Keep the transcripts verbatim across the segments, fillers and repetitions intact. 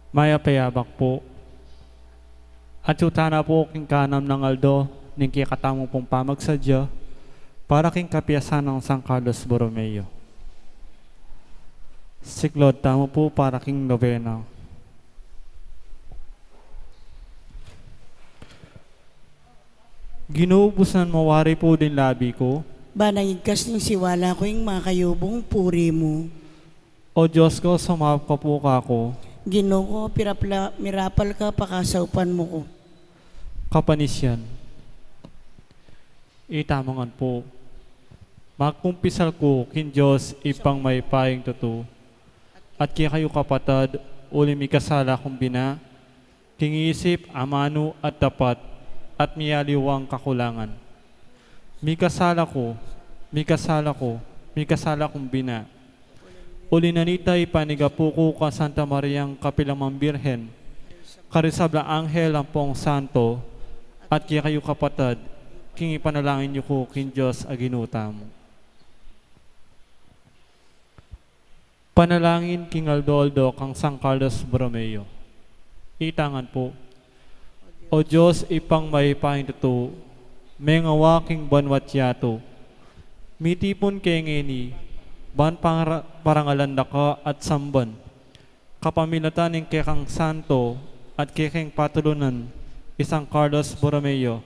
Mayap a abak pu. At yu tana pu king kanam nang aldo ning kekatamu pung pamagsadya para king kapiyasan nang San Carlos Borromeo. Siklaud tamu pu para king nobena. Ginu, busnan mu wari pu ding labi ku. Ban ing igkas ning siwala ku ing makayubung puri mu. O Dios ku, sumaup ka pu kaku. Ginu ku, pirapla-, mirapal ka, pakasaupan mu ku. Kapanisian. Itamu ngan pu. Magkumpisal ku king Dios Ibpang mayupayang tutu, at kekayu kapatad, uli mikasala kung bina, king isip, amanu at dapat, at miyaliwang kakulangan. Mikasala ku, mikasala ku, mikasala kung bina. Uli na nita, ipanigapu ku kang Santa Mariang kapilan man Birhen, karing sablang anghel ampong santo, at kekayu kapatad, king ipanalangin yu ku king Dios a Ginu tamu. Panalangin king aldo-aldo kang San Carlos Borromeo. Ita ngan pu. O Dios, Ibpang mayupayang tutu, mengawa king banwa't yatu. Mitipun ke ngeni, ban para-, parangalan da ka at samban, kapamilatan ning kekang santo at kekeng patulunan, i San Carlos Borromeo,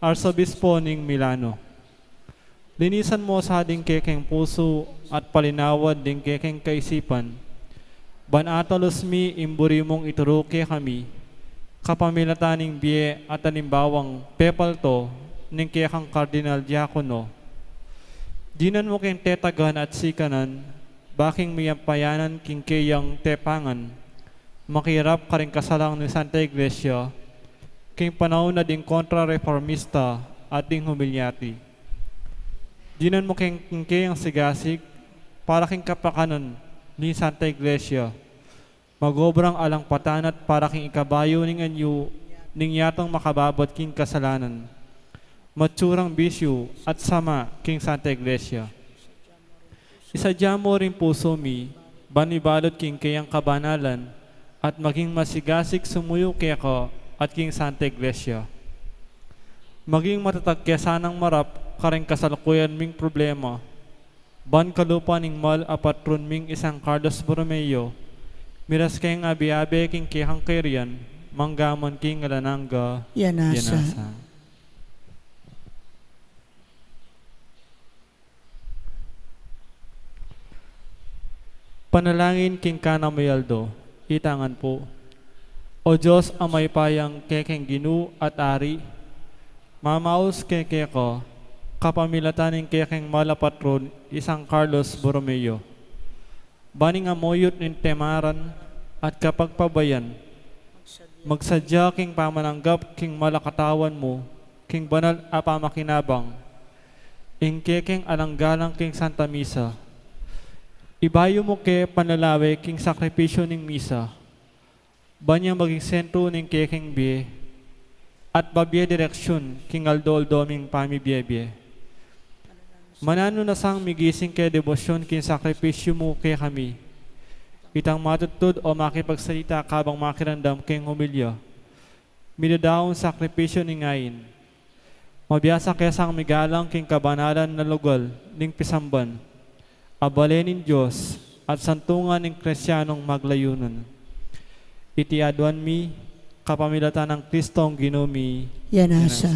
Arsobispo ning Milano. Linisan mu sa ding kekeng pusu at palinawad ding kekeng kaisipan, ban atalus mi ing buri mung ituru kekami, kapamilatan ning bie at alimbawang pepalto ning kekang Kardinal Diakono. Dinan mu keng tetagan at sikanan, ba king miyampayanan king keyang tepangan, makirap karing kasalang ning Santa Iglesia, king panaun na ding kontra-reformista at ding humilyati. Dinan mu keng, king keyang sigasig, para king kapakanan ning Santa Iglesia, magobrang alang patanat para king ikabayu ning anyu ning yatung makababat king kasalanan, matsurang bisyu at sama king Santa Iglesia. Isadya mu ring pusu mi, ban mibalut king keyang kabanalan, at maging masigasig sumuyu keka at king Santa Iglesia. Maging matatag ke sanang marap karing kasalukuyan ming problema, ban kalupa ning mal a patron ming i San Carlos Borromeo, miras keng abe-abe king kekang kayarian, manggaman king alang angga. Yan nasa. Yan nasa. Panalangin king kanang mayaldo. Itangan pu. O Dios a mayupayang kekeng Ginu at Ari, mamaus ke keka, kapamilatan ning kekeng mal a patron i San Carlos Borromeo, ban ing amuyut ning temaran at kapagpabayan, magsadya king pamananggap king mal a katawan mu, king banal a pamakinabang, ing kekeng alang galang king Santa Misa. Ibayu mu ke panlalawe king sakripisyu ning misa, ban yang maging sentru ning kekeng bie, at babie direksyun king aldo-aldo ming pamibie-bie. Mananu na sang migising ke debosyun king sakripisyu mu kekami, itang matudtud o makipagsalita kabang makiramdam keng homilya, midadaun sakripisyu ning ain. Mabiasa ke sang migalang king kabanalan a lugal ning pisamban, a bale ning Dios, at santungan ning Kristianong maglayunan. Iti aduan mi, kapamilatan nang Kristong Ginu mi. Yan nasa.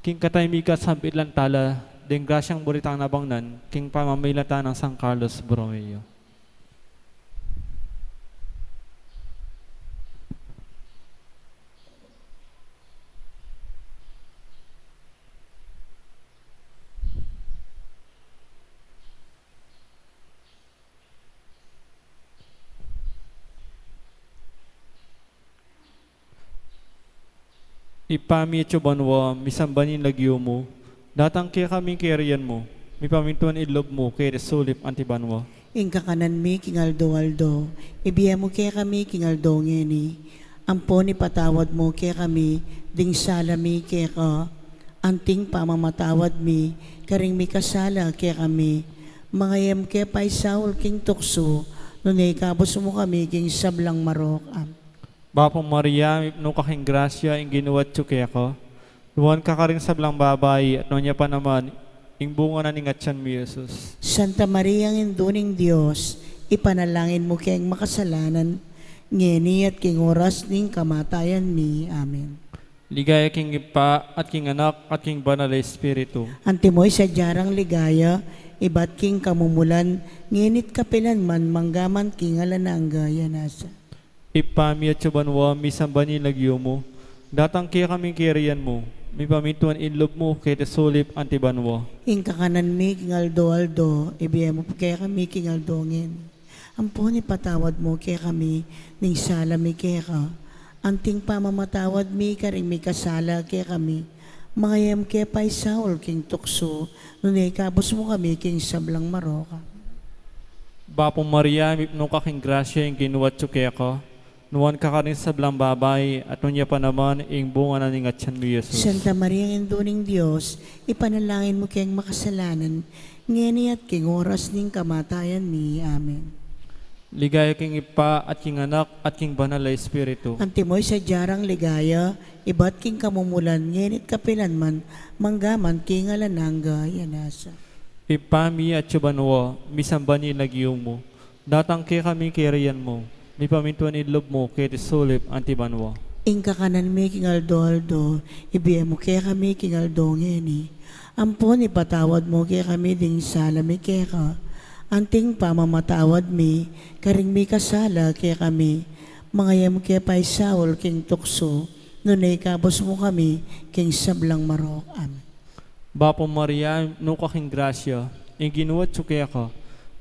King katamikan, sambilan tala ding grasyang buri tang nabangnan, king pamamilatan nang San Carlos Borromeo. Ibpa mi atsu banua, misamban ya ing lagyu mu, datang kekami ing kayarian mu, mipamintuan ing lub mu keti sulip anti banua. Ing kakanan mi king aldo-aldo, ibie mu kekami king aldo ngeni. Ampon ipatawad mu kekami ding sala mi keka, anting pamamatawad mi karing mikasala kekami. Manga e mu ke paisaul king tuksu, nune ikabus mu kami king sablang marok. Amen. Bapu Maria, mipnu ka king grasya, ing Ginu atsu keka. Nuan ka karing sablang babai, at nuan ya pa naman ing bunga na ning atyan mu, Jesus. Santa Maria, Indu ning Dios, ipanalangin mu keng makasalanan, ngeni at king oras ning kamatayan mi. Amen. Ligaya king Ibpa, at king Anak, at king Banal a Espiritu. Antimo ing sadya rang ligaya, ibat king kamumulan, ngeni't kapilan man, manggaman king alang angga. Yan nasa. Ibpa mi atsu banua, misamban ya ing lagyu mu. Datang kekami ing kayarian mu. Mipamintuan ing lub mu keti sulip anti banua. Ing kakanan mi king aldo-aldo, ibie mu kekami king aldo ngeni. Ampon ipatawad mu kekami ding sala mi keka, anting pamamatawad mi karing mikasala kekami. Manga e mu ke paisaul king tuksu, nune ikabus mu kami king sablang marok. Bapu Maria, mipnu ka king grasya, ing Ginu atsu keka. Nuan ka karing sablang babai, at nuan ya pa naman ing bunga na ning atyan mu, Jesus. Santa Maria, Indu ning Dios, ipanalangin mu keng makasalanan, ngeni at king oras ning kamatayan mi. Amen. Ligaya king Ibpa, at king Anak, at king Banal a Espiritu. Antimo ing sadya rang ligaya, ibat king kamumulan, ngeni't kapilan man, manggaman king alang angga. Yan nasa. Ibpa mi atsu banua, misamban ya ing lagyu mu. Datang kekami ing kayarian mu. Mipamintuan ing lub mu keti sulip anti banua. Ing kakanan mi king aldo-aldo, ibie mu kekami king aldo ngeni. Ampon ipatawad mu kekami ding sala mi keka, anting pamamatawad mi karing mikasala kekami. Manga e mu ke paisaul king tuksu, nune ikabus mu kami king sablang marok. Amen. Bapu Maria, mipnu ka king grasya, Ing Ginu atyu keka,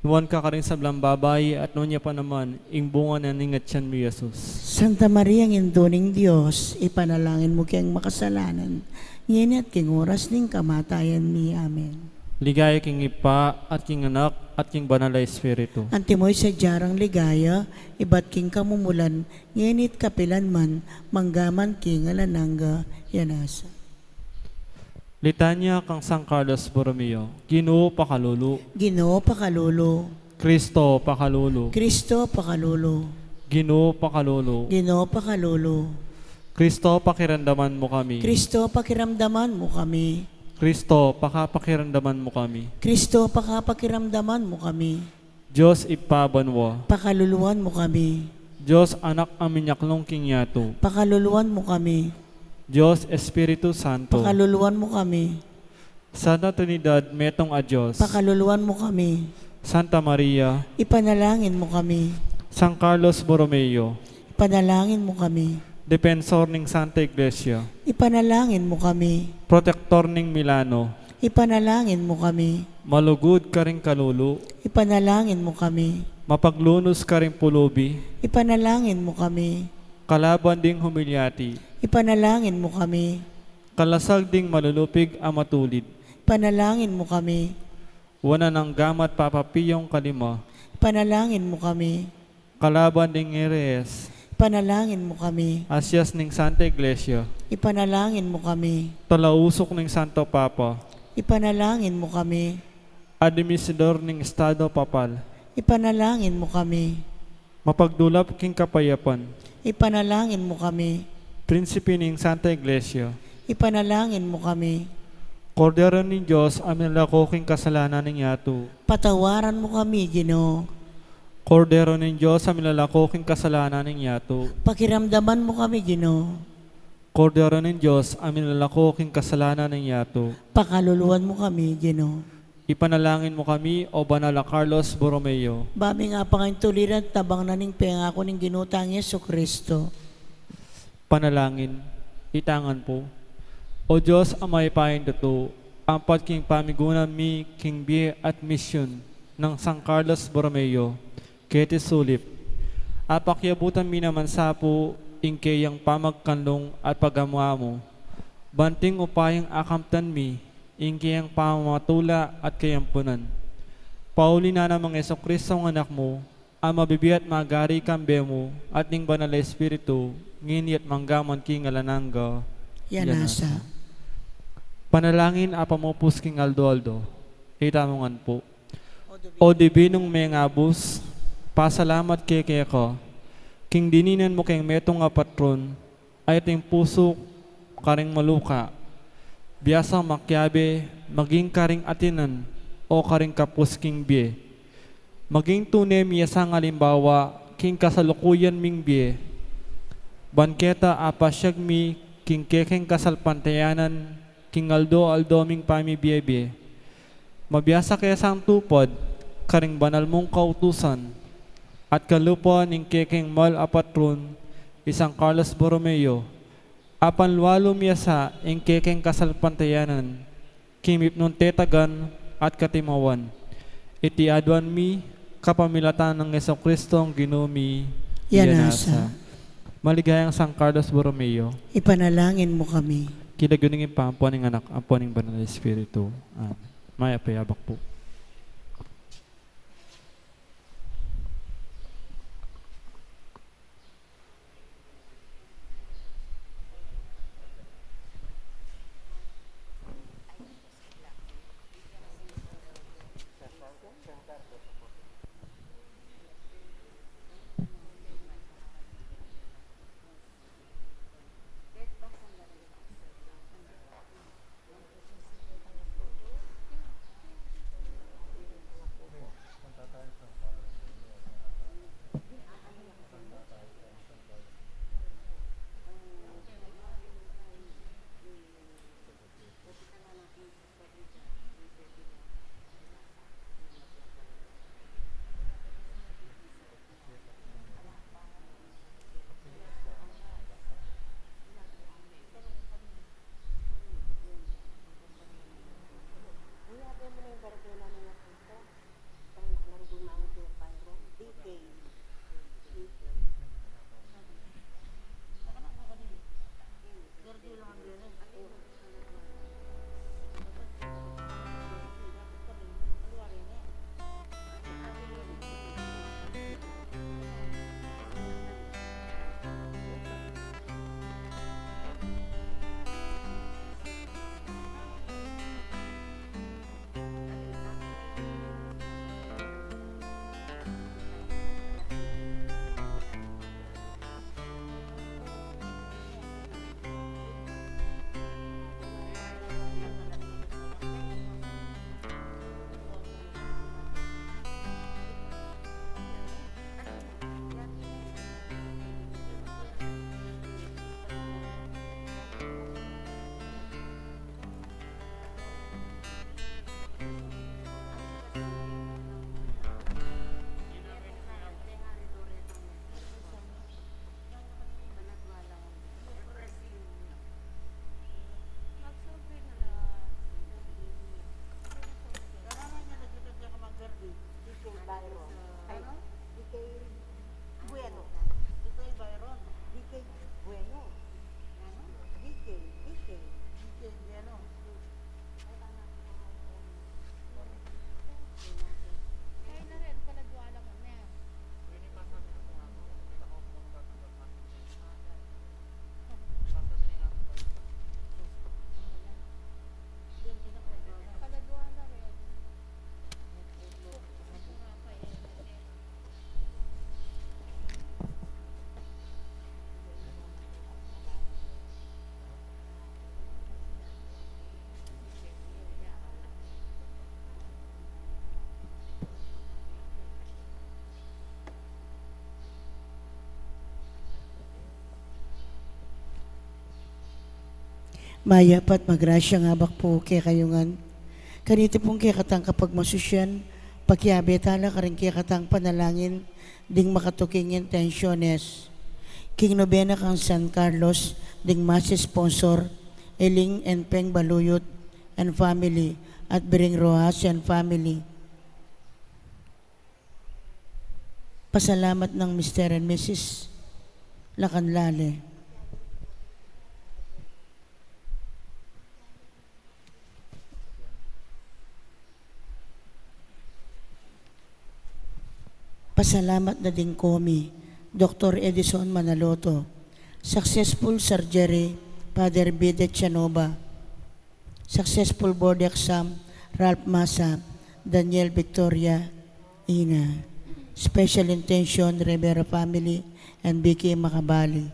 nuan ka karing sablang babai, at nuan ya pa naman ing bunga na ning atyan mu, Jesus. Santa Maria, Indu ning Dios, ipanalangin mu keng makasalanan, ngeni at king oras ning kamatayan mi. Amen. Ligaya king Ibpa, at king Anak, at king Banal a Espiritu. Antimo ing sadya rang ligaya, ibat king kamumulan, ngeni at kapilan man, manggaman king alang angga. Yanasa. Litanya kang San Carlos Borromeo. Ginu, pakalulu. Ginu, pakalulu. Kristo, pakalulu. Kristo, pakalulu. Ginu, pakalulu. Ginu, pakalulu. Kristo, pakiramdaman mu kami. Kristo, pakiramdaman mu kami. Kristo, pakapakiramdaman mu kami. Kristo, pakapakiramdaman mu kami. Dios Ibpa banua. Pakaluluan mu kami. Dios Anak a minyaklung king yatu. Pakaluluan mu kami. Dios Espiritu Santo. Pakaluluan mu kami. Santa Trinidad, metung a Dios. Pakaluluan mu kami. Santa Maria. Ipanalangin mu kami. San Carlos Borromeo. Ipanalangin mu kami. Depensor ning Santa Iglesia. Ipanalangin mu kami. Protektor ning Milano. Ipanalangin mu kami. Malugud karing kalulu. Ipanalangin mu kami. Mapaglunus karing pulubi. Ipanalangin mu kami. Kalaban ding humilyati. Ipanalangin mu kami. Kalasag ding malulupig a matulid. Ipanalangin mu kami. Wanan nang gamat Papa Piong kalima. Ipanalangin mu kami. Kalaban ding herehes. Ipanalangin mu kami. Asias ning Santa Iglesia. Ipanalangin mu kami. Talausuk ning Santo Papa. Ipanalangin mu kami. Administrador ning Estado Papal. Ipanalangin mu kami. Mapagdulap king kapayapan. Ipanalangin mu kami. Prinsipe ning Santa Iglesia. Ipanalangin mu kami. Kordero ning Dios a milalako king kasalanan ning yatu. Patawaran mu kami, Ginu. Kordero ning Dios a milalako king kasalanan ning yatu. Pakiramdaman mu kami, Ginu. Kordero ning Dios a milalako king kasalanan ning yatu. Pakaluluan mu kami, Ginu. Ipanalangin mu kami, O Banal a Carlos Borromeo. Ba ming apangayun tuliran tabang na ning pengaku ning Ginu tang Jesucristo. Panalangin. Itangan pu. O Dios a mayupayang tutu, ampat king pamigunam mi king bie at misyun nang San Carlos Borromeo keti sulip, apakiabutan mi naman sa pu ing keyang pamagkanlung at pagamu-amu, banting upayang akamtan mi ing keyang pamamatula at kayampunan. Pauli na nang Jesucristong Anak mu, a mabibie at magari kambe mu at ning Banal a Espiritu, ngeni at manggaman king alang angga. Yanasa. Panalangin a pamupus king aldo-aldo. Ita mu ngan pu. O Dibinung mengabus, pasalamat kami keka, king dininan mu keng metung a patrun, a ating pusu karing maluka, biasang makiabe maging karing atinan o karing kapus king bie. Maging tune mi isang alimbawa king kasalukuyan ming bie. Ban keta apasyag mi king kekeng kasalpantayanan king aldo-aldo ming pamibie-bie. Mabiasa ke sang tupad karing banal mung kautusan at kalupa ning kekeng mal a patrun, i San Carlos Borromeo, apan lualu miyasa ing kekeng kasalpantayanan, king mipnung tetagan at katimawan. Iti aduan mi kapamilatan nang Jesucristong Ginu mi. Yanasa. Maligayang San Carlos Borromeo. Ipanalangin mu kami. King lagyu ning Ibpa, ampo ning Anak, ampo ning Banal a Espiritu. Amen. Mayap a abak pu. Mayap at magrasyang abak pu kekayu ngan. Kaniti pung kekatang kapagmasusyan, pakiabe tala karing kekatang panalangin ding makatuking intensyones. King nobena kang San Carlos, ding mas sponsor, Eling and Peng Baluyot and family, at Biring Rojas and family. Pasalamat nang Mister and Missus Lacanlale. Pasalamat na ding komi, Doktor Edison Manaloto, successful surgery, Father Bede Chanova, successful board exam, Ralph Masa, Daniel Victoria Ina, special intention, Rivera family, and B K Makabali.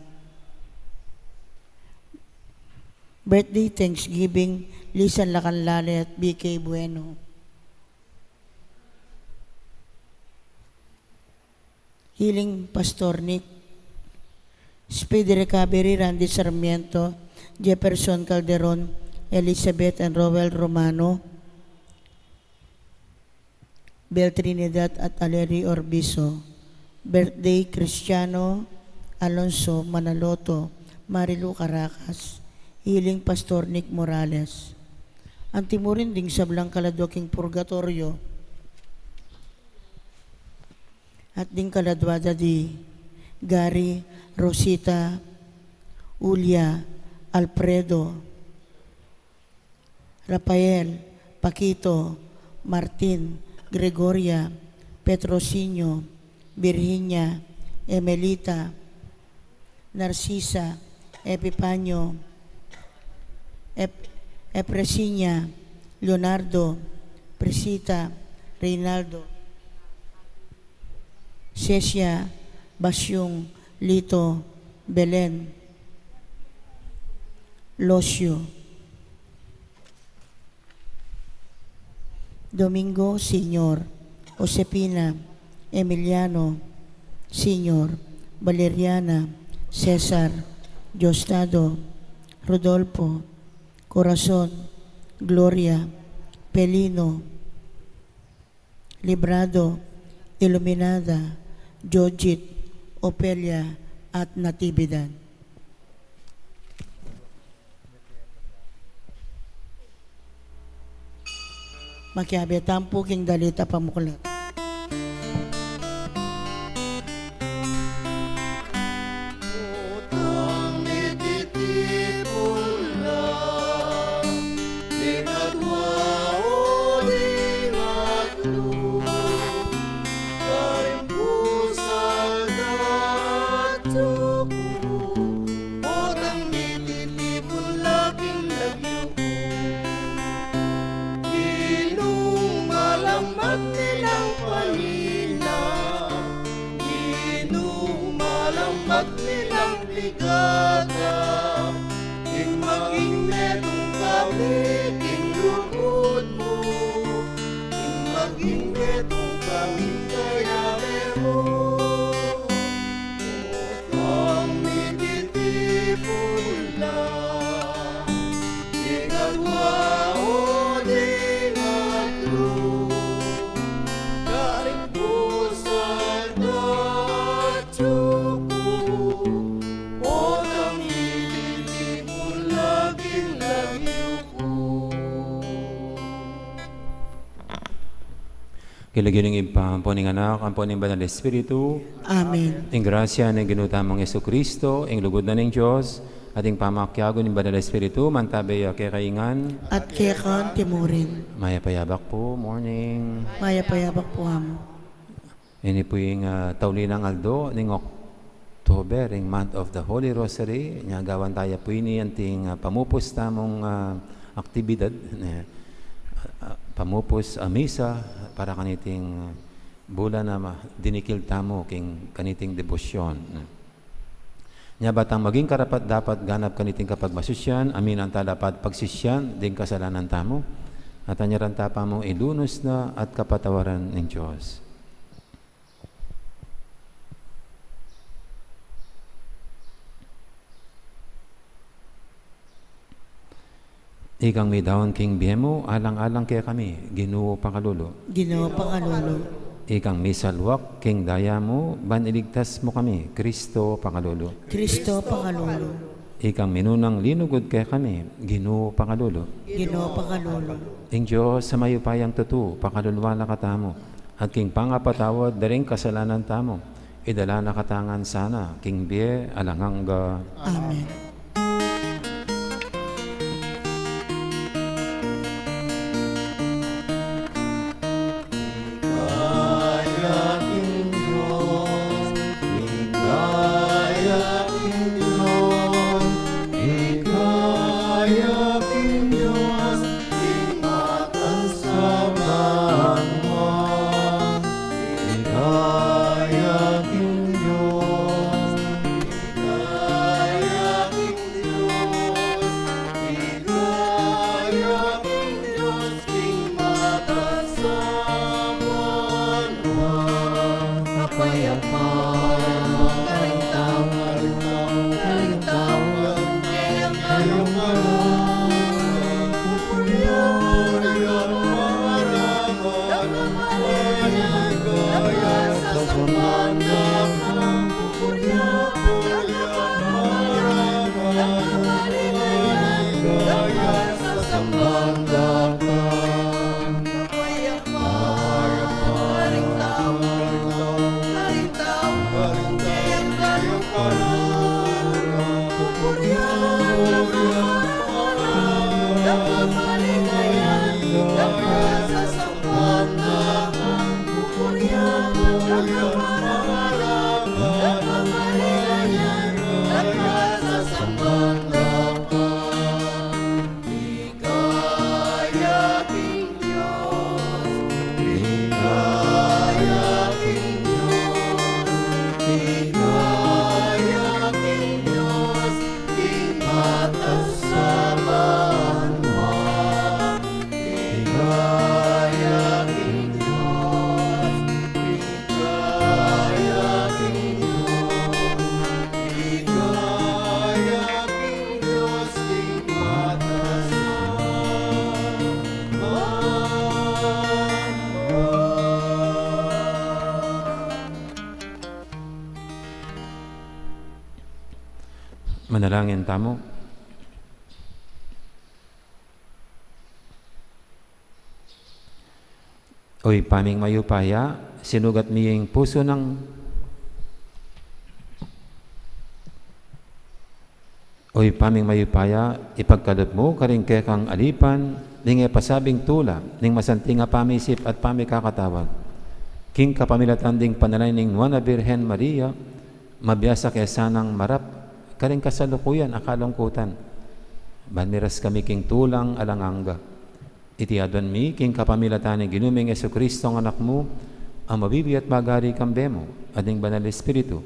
Birthday Thanksgiving, Lisan Lacanlale at B K Bueno. Healing, Pastor Nick. Speedy recovery, Randy Sarmiento, Jefferson Calderon, Elizabeth and Roel Romano, Bel Trinidad at Aleri Orbizo. Birthday, Cristiano Alonso Manaloto, Marilu Caracas. Healing, Pastor Nick Morales. Anti mu rin ding sablang kaladwa king purgatoryo at ding kaladwa da di Gary, Rosita, Ulia, Alfredo, Rafael, Paquito, Martin, Gregoria, Petrocinio, Virginia, Emelita, Narcisa, Epifanio, Ep-, Epresinia, Leonardo, Prisita, Reynaldo, Cecia, Basyung, Lito, Belen, Losyo. Domingo, Senior, Josefina, Emiliano, Senior, Valeriana, Cesar, Diosdado, Rodolfo, Corazon, Gloria, Pelino, Librado, Iluminada, Jojit, Ofelia, at Natividad. Makiabe tamu pu king dalit a pamuklat. Utang ni titipun la, ikatwa o ding atlu, karing pusal datyu ku, utang ni titipun la king lagyu ku. Ginung malambat mi nang panina, Ginung malambat mi nang bigata, ing maging metung kami king lugud mu, ing maging metung kami king yabe mu. Utang ni titipun la, ikatwa o ding atlu, karing pusal datyu ku, utang ni titipun la king lagyu ku. King lagyu ning Ibpa, ampo ning Anak, ampo ning Banal Espiritu. Amen. Ing grasya ning Ginu tamung Jesucristo, ing lugud na ning Dios, at ing pamakiabe ning Banal Espiritu, mantabe ya kekayu ngan. At keka anti mu rin. Mayap a yabak pu, morning. Mayap a yabak pu, Amu. Ini pu ing, ah, taulilang aldo ning October, ing month of the Holy Rosary. Nya gawan taya pu ini anting, ah, pamupus tamung, ah, aktibidad, ne, ah, pamupus a misa para kaniting bulan a ma-, dinikil tamu king kaniting debosyon. Nya ba tang maging karapat-dapat ganap kaniting kapagmasusyan, aminan tala pa at pagsisyan ding kasalanan tamu, at anyaran ta pa mung ilunus na at kapatawaran ning Dios. Ikang midaun king bie mu, alang-alang kekami, Ginu, pakalulu. Ginu, pakalulu. Ikang misalwak king daya mu, ban iligtas mu kami, Kristo, pakalulu. Kristo, pakalulu. Ikang minunang linugud kekami, Ginu, pakalulu. Ginu, pakalulu. Ing Dios a mayupayang tutu, pakaluluan na katamu, at king pangapatawad da ring kasalanan tamu, idala na katamu ngan sana king bie alang angga. Amen. Manalangin tamu. O Ibpa ming mayupaya, sinugat mi ing pusu nang, o Ibpa ming mayupaya, ipagkalub mu karing kekang alipan ning e pasabing tula ning masanting a pamisip at pamikakatawad, king kapamilatan ding panalangin ning Nuan a Birhen Maria, mabiasa ke sanang marap karing kasalukuyan a kalungkutan, ban miras kami king tulang alang angga. Iti aduan mi king kapamilatan ning Ginu ming Jesucristo a Anak mu, a mabibie at magari kambe mu at ning Banal Espiritu,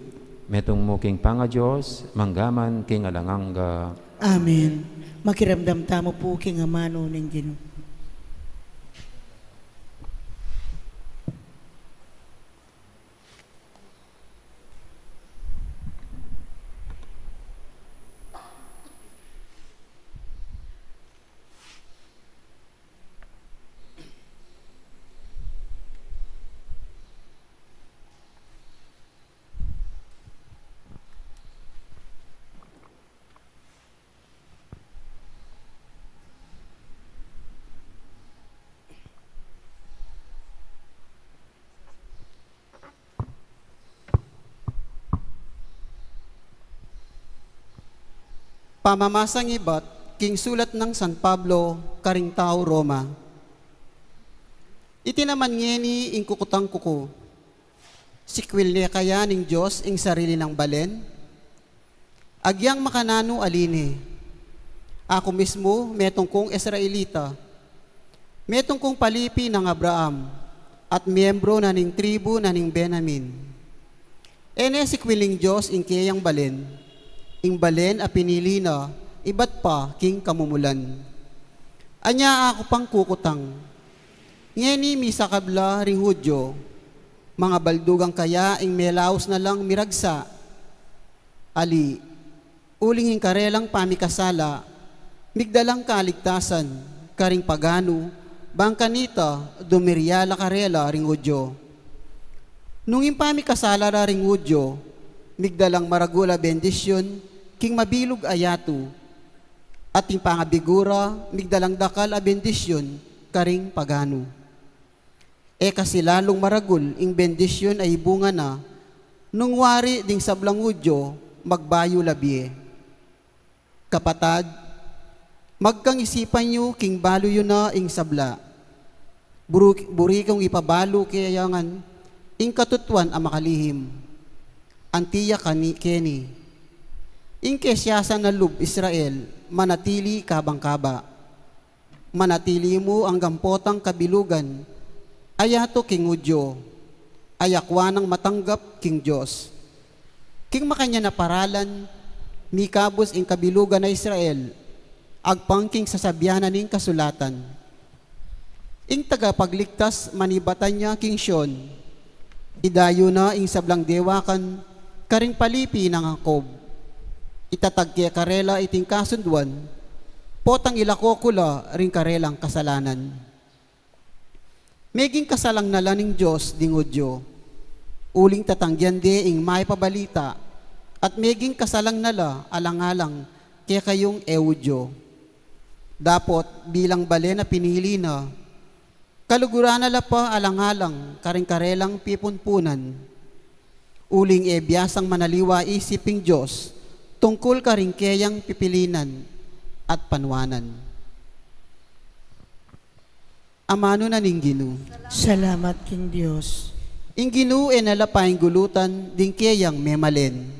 metung mu king pangaDios, mangga man king alang angga. Amen. Makiramdam tamu pu king amanu ning Ginu. Pamamasang ibat king sulat nang San Pablo karing tau Roma. Iti naman ngeni ing kukutang ku ku, sikwil ne kaya ning Dios ing sarili nang balen? Agyang makananu ali ne. Aku mismu metung kung Israelita, metung kung palipi nang Abraham, at miyembro na ning tribu na ning Benjamin. E ne sikwil ning Dios ing keyang balen, ing balen a pinili na ibat pa king kamumulan. Anya aku pang kukutang, ngeni misakab la ring Judio, mangabaldugan kaya ing melaus na lang miragsa? Ali, uling ing karelang pamikasala, Migdalang kaligtasan karing paganu, bang kanita dumiryala karela ring Udyu. Nung ing pamikasala ra ring Udyu, migdalang maragul a bendisyun king mabilug a yatu, at ing pangabigu ra, migdalang dakal a bendisyun karing paganu. E kasi lalung maragul ing bendisyun a ibunga na, nung wari ding sablang Udyu magbayu la bie. Kapatad, magkang isipan yu king balu yu na ing sabla. Buru-, buri kung ipabalu keya ngan ing katutuan a makalihim. Anti ya keni, keni. Ing kesiasan na lub Israel, manatili kabang kaba. Manatili mu anggang potang kabilugan, a yatu king Udyu, a yakwan nang matanggap king Dios. King makanyan a paralan, mikabus ing kabilugan a Israel, agpang king sasabian na ning kasulatan. Ing tagapagligtas manibatan ya king Sion, idayu na ing sablang dewakan karing palipi nang Jacob. Itatag ke karela iting kasunduan, potang ilako ku la ring karelang kasalanan. Meging kasalang na la ning Dios ding Udyu, uling tatanggian de ing mayap a balita, at meging kasalang na la alang-alang kekayung e Udyu. Dapot bilang balen a pinili na, kaluguran na la pa alang-alang karing karelang pipunpunan. Uling e biasang manaliwa isip ing Dios tungkul karing keyang pipilinan at panuanan. Amanu na ning Ginu. Salamat king Dios. Ing Ginu e na la painggulutan ding keyang memalen.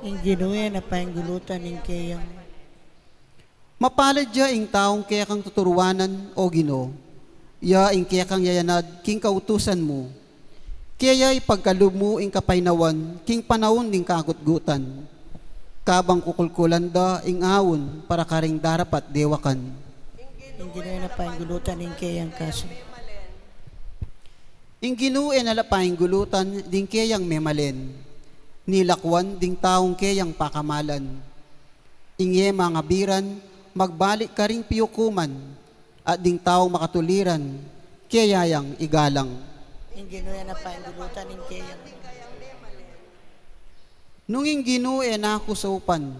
Ing Ginu e na painggulutan ning keyang. Mapalad ya ing taung kekang tuturuanan, O Ginu, ya ing kekang yayanad king kautusan mu. Kaya ipagkalub mu ing kapaynawan king panaun ning kagutgutan, kabang kukulkulan da ing aun para karing darapat dewakan. Ing Ginu e na painggulutan ning keyang kasu. Ing Ginu e na la painggulutan ding keyang memalen, nilakwan ding taung keyang pakamalan. Ing e mangabiran, magbalik karing piukuman, at ding taung makatuliran, keya yang igalang. Ing Ginu e na painggulutan ning keyang. Nung ing Ginu e na ku saupan,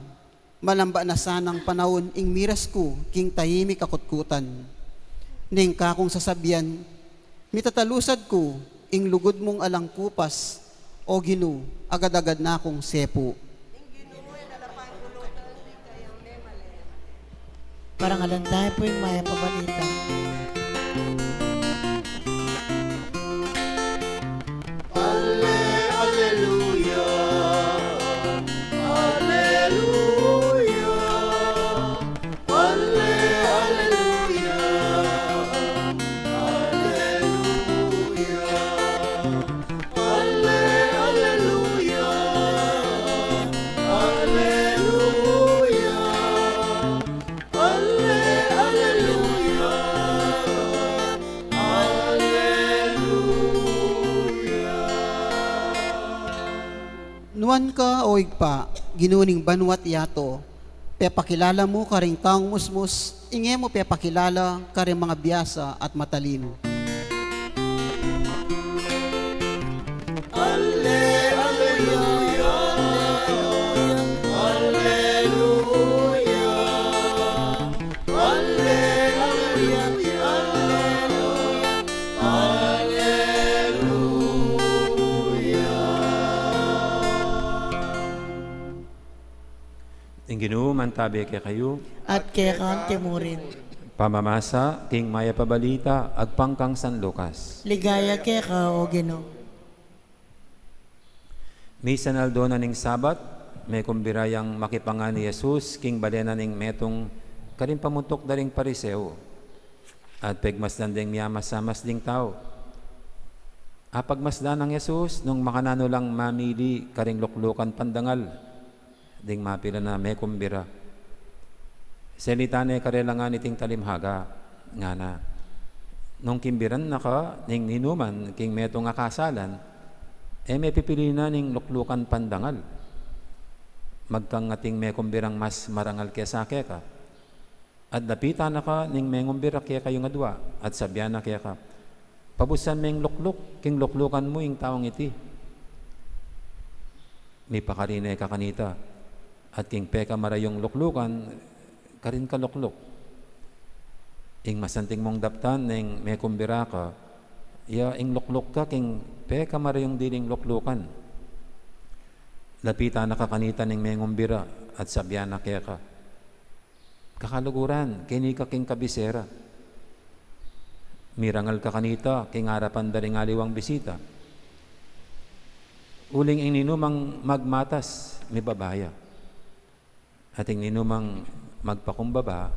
malamba na sanang panaun ing miras ku king taimik a kutkutan. Ning kakung sasabian, mitatalusad ku ing lugud mung alang kupas, O Ginu, agad-agad na kung sepu. Parangalan tamu pu ing mayap a balita. Ale-, aleluya, aleluya, ale-, aleluya, aleluya, ale-, aleluya, aleluya. Ale-, aleluya, aleluya. Nuan ka, O Ibpa, Ginu ning banua't yatu, pepakilala mu karing taung musmus ing e mu pepakilala karing mangabiasa at matalinu. Ale-, aleluya, aleluya, ale-, aleluya, aleluya. Ing Ginu mantabe kekayu. At keka mu rin. Pamamasa king mayap a balita agpang kang San Lucas. Ligaya keka, O Ginu. Misan aldo na ning Sabat, mekumbira yang makipangan i Jesus king bale na ning metung karing pamuntuk da ring Pariseo, at pegmasdan deng miamasamas ding tau. Apagmasdan nang Jesus nung makananu lang mamili karing luklukan pandangal ding mapilan a mekumbira. Selitan ne karela ngan iting talimhaga, ngana, nung kimbiran na ka ning ninuman king metung a kasalan, e mepipili na ning luklukan pandangal. Magkang ating mekumbirang mas marangal kesa keka. At lapitan na ka ning mengumbira keka yung adua, at sabian na keka, "Pabusan meng lukluk king luklukan mu ing taung iti." Mipakari ne ka kanita, at king pekamarayung luklukan, karin ka lukluk. Ing masanting mung daptan neng mekumbira ka, ya ing lukluk ka king pekamarayung diling luklukan. Lapitan na ka kanita ning mengumbira, at sabian na keka, "Kakaluguran, keni ka king kabisera." Mirangal ka kanita king arapan da ring aliwang bisita. Uling ing ninumang magmatas, mibaba ya. At ing ninumang magpakumbaba,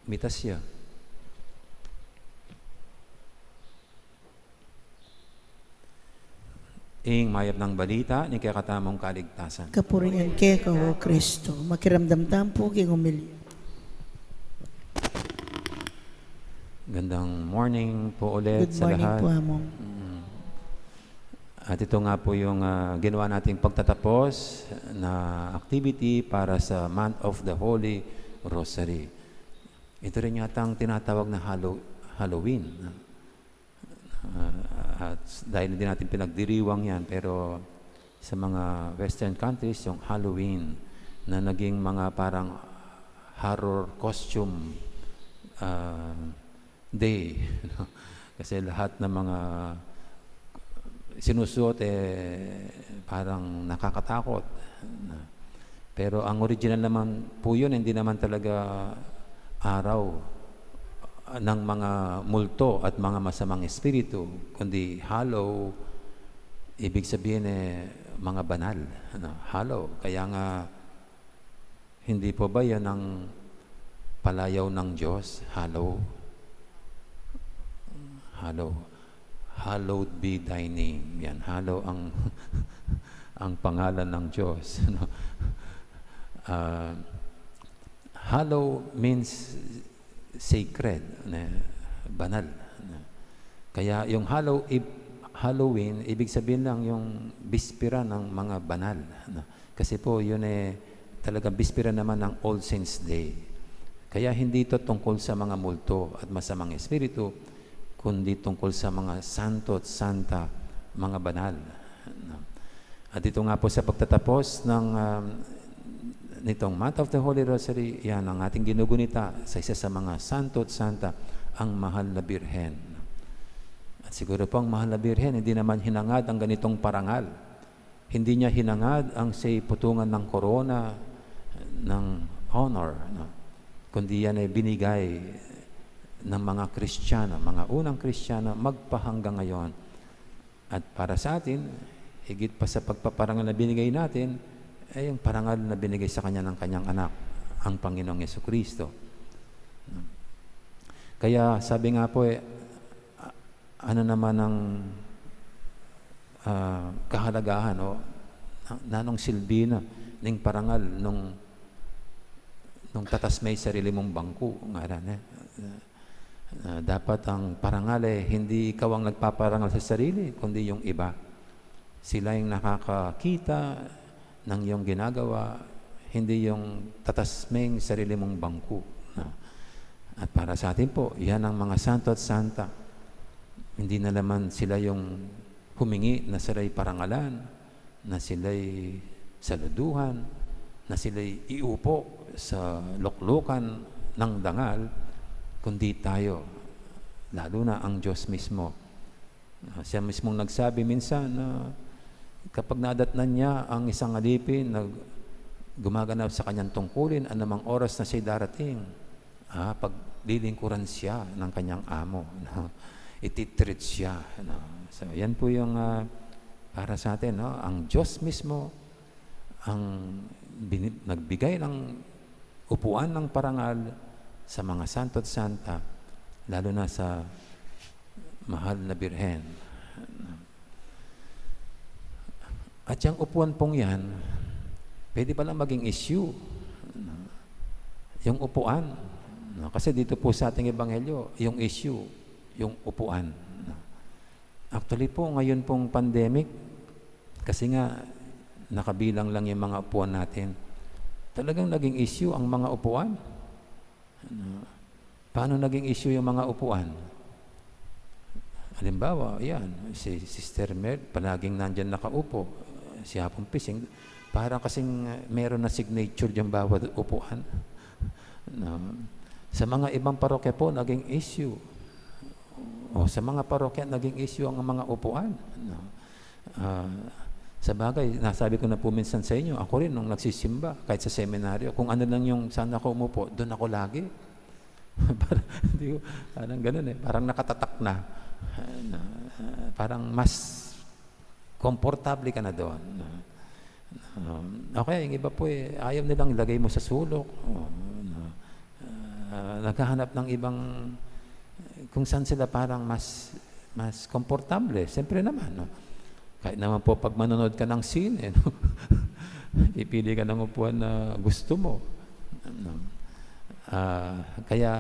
mitas ya. Ing mayap nang balita ning kekatamung kaligtasan. Kapurian keka, O Kristo. Makiramdam tamu pu king omilya. Gandang morning po ulit Good sa morning lahat. Po, Among. Mm. At ito nga po yung, ah, ginawa nating pagtatapos na activity para sa month of the Holy Rosary. Ito rin yata ang tinatawag na Hallow-, Halloween. Ah, at dahil hindi natin pinagdiriwang yan, pero sa mga Western countries, yung Halloween na naging mga parang horror costume, ah, day, no? Kasi lahat ng mga sinusuot, eh, parang nakakatakot. Pero ang original naman po yun, hindi naman talaga araw ng mga multo at mga masamang espiritu, kundi hollow, ibig sabihin, eh, mga banal, ano, hollow. Kaya nga, hindi po ba yan ang palayaw ng Diyos? Hollow. Hollow. "Hallowed be thy name." Yan, hollow ang, ang pangalan ng Diyos, no? Ah, hollow means sacred, ne, banal, ne. Kaya yung Hallow Eve, Halloween, ibig sabihin lang yung bispera ng mga banal, no? Kasi po, yun eh, talagang bispera naman ng All Saints Day. Kaya hindi ito tungkol sa mga multo at masamang espiritu, kundi tungkol sa mga santo at santa, mga banal, no? At ito nga po sa pagtatapos ng, um, nitong Month of the Holy Rosary, yan ang ating ginugunita sa isa sa mga santo at santa, ang Mahal na Birhen. At siguro po ang Mahal na Birhen, hindi naman hinangad ang ganitong parangal. Hindi niya hinangad ang siya'y putungan ng korona ng honor, no? Kundi yan ay binigay ng mga Kristiyano, mga unang Kristiyano, magpahanggang ngayon. At para sa atin, higit pa sa pagpaparangal na binigay natin, ay yung parangal na binigay sa kanya ng kanyang anak, ang Panginoong Yesukristo. Kaya sabi nga po, eh, a-, ano naman ang, ah, kahalagahan o na-, nanung silbi na ning parangal nung, nung tatas me ing sarili mung bangku, ngaran, eh. Ah, dapat ang parangal, eh, hindi ikaw ang nagpaparangal sa sarili, kundi yung iba. Sila yung nakakakita ng iyong ginagawa, hindi yung tatas meng sarili mong bangku, no? At para sa atin po, yan ang mga santo at santa. Hindi na naman sila yung humingi na sila'y parangalan, na sila'y saluduhan, na sila'y iupo sa luklukan ng dangal, kundi tayo, lalo na ang Diyos mismo. Ah, siya mismong nagsabi minsan na kapag nadatnan niya ang isang alipin na gumaganap sa kanyang tungkulin, anumang oras na siya'y darating, ah, paglilingkuran siya ng kanyang amo, no? Ititreat siya, no? So, yan po yung, ah, para sa atin, no? Ang Diyos mismo ang bini-, nagbigay ng upuan ng parangal sa mga santo at santa, lalo na sa Mahal na Birhen. At yung upuan pong yan, pwede palang maging issue. Yung upuan. No? Kasi dito po sa ating ebanghelyo, yung issue, yung upuan. No? Actually po, ngayon pong pandemic, kasi nga, nakabilang lang yung mga upuan natin. Talagang naging issue ang mga upuan. Ano, paano naging issue yung mga upuan? Halimbawa, yan, si Sister Mel, palaging nandyan nakaupo. Si Apong Pising, parang kasing, uh, meron na signature dyan bawat upuan. No? Sa mga ibang parokya po, naging issue. O sa mga parokya, naging issue ang mga upuan. No? Ah, sa bagay, nasabi ko na po minsan sa inyo, ako rin nung nagsisimba, kahit sa seminaryo, kung ano lang yung saan ako umupo, doon ako lagi. Parang, hindi ko, parang ganun eh, parang nakatatak na. Ah, na, ah, parang mas komportable ka na doon. Na, um, okay, yung iba po eh, ayaw nilang ilagay mo sa sulok. Oh, na, ah, naghahanap ng ibang, kung saan sila parang mas, mas komportable. Siyempre naman, no? Kahit naman po pag manonood ka ng sine, no? Pipili ka ng upuan na gusto mo. No? Ah, kaya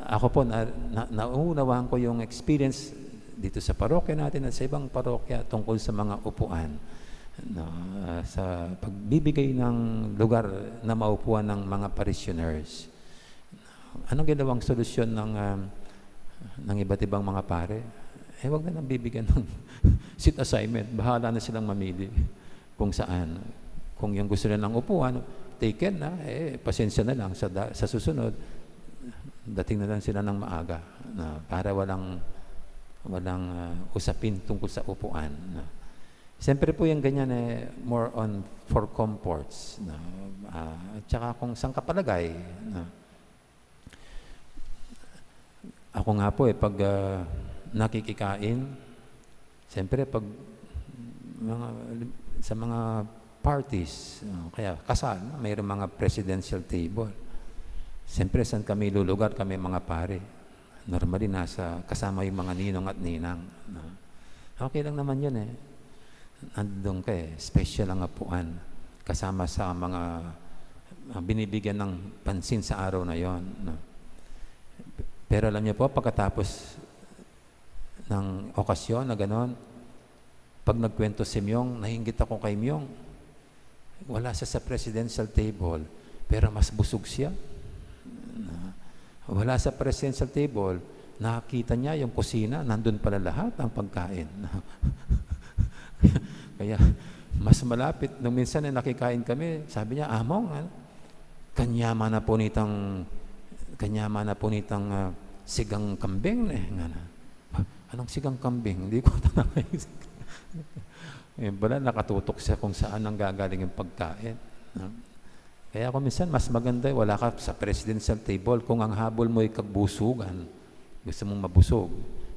ako po, na, na, nauunawaan ko yung experience dito sa parokya natin at sa ibang parokya tungkol sa mga upuan, no? Ah, sa pagbibigay ng lugar na maupuan ng mga parishioners. Anong ginawang solusyon ng, ah, ng iba't ibang mga pare? Eh, wag na lang bibigyan ng seat assignment. Bahala na silang mamili kung saan. Kung yung gusto nilang upuan, taken na, eh, pasensya na lang sa da-, sa susunod, dating na lang sila ng maaga na para walang, walang, ah, usapin tungkol sa upuan, no? Siyempre po yung ganyan, eh, more on for comforts, no? Ah, at saka kung saan ka palagay, no? Ako nga po, eh, pag, ah, nakikikain, siyempre pag mga, sa mga parties, ah, kaya kasal, no? Mayroong mga presidential table. Siyempre, saan kami lulugar, kami mga pare? Normally, nasa, kasama yung mga ninong at ninang, no? Okay lang naman yun, eh. Nandun ka, eh. Special ang upuan. Kasama sa mga, ah, binibigyan ng pansin sa araw na yon, no? Pero alam niyo po, pagkatapos ng okasyon na ganon, pag nagkwento si Myong, nainggit ako kay Myong. Wala siya sa presidential table, pero mas busog siya. Na, wala sa presidential table, nakita niya yung kusina, nandun pala lahat ang pagkain. Kaya, mas malapit. Nung minsan, eh, nakikain kami, sabi niya, "Among, ano, kanyaman na po nitang, kanyaman na po nitang, ah, sigang kambing, eh," nga na. "Anong sigang kambing?" Hindi ko tanong. Eh, bala, nakatutok siya kung saan ang gagaling yung pagkain, no? Kaya kung minsan, mas maganda, wala ka sa presidential table kung ang habol mo ay kabusugan. Gusto mong mabusog.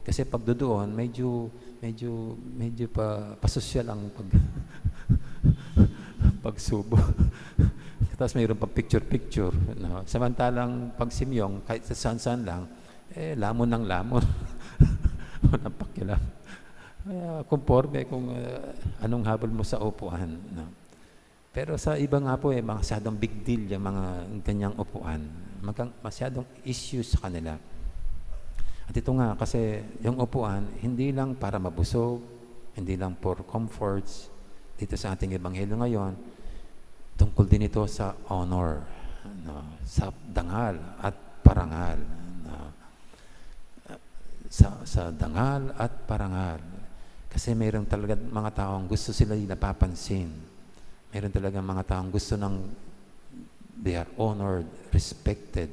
Kasi pag doon, medyo, medyo, medyo pa, pasosyal ang pag-, pagsubo. Tapos mayroon pang picture-picture, no? Samantalang pag si Myong, kahit sa saan-saan lang, eh, lamon ng lamon. Walang pakialam. Kaya, kumporme kung, ah, anong habol mo sa upuan, no? Pero sa iba nga po, eh, masyadong big deal yung mga ganyang upuan. Magang-, masyadong issue sa kanila. At ito nga, kasi yung upuan, hindi lang para mabusog, hindi lang for comforts. Dito sa ating ebanghelyo ngayon, tungkol din ito sa honor, no? Sa dangal at parangal, no? Sa, sa dangal at parangal. Kasi mayroon talaga mga taong gusto sila yung napapansin. Mayroon talaga mga taong gusto ng they are honored, respected.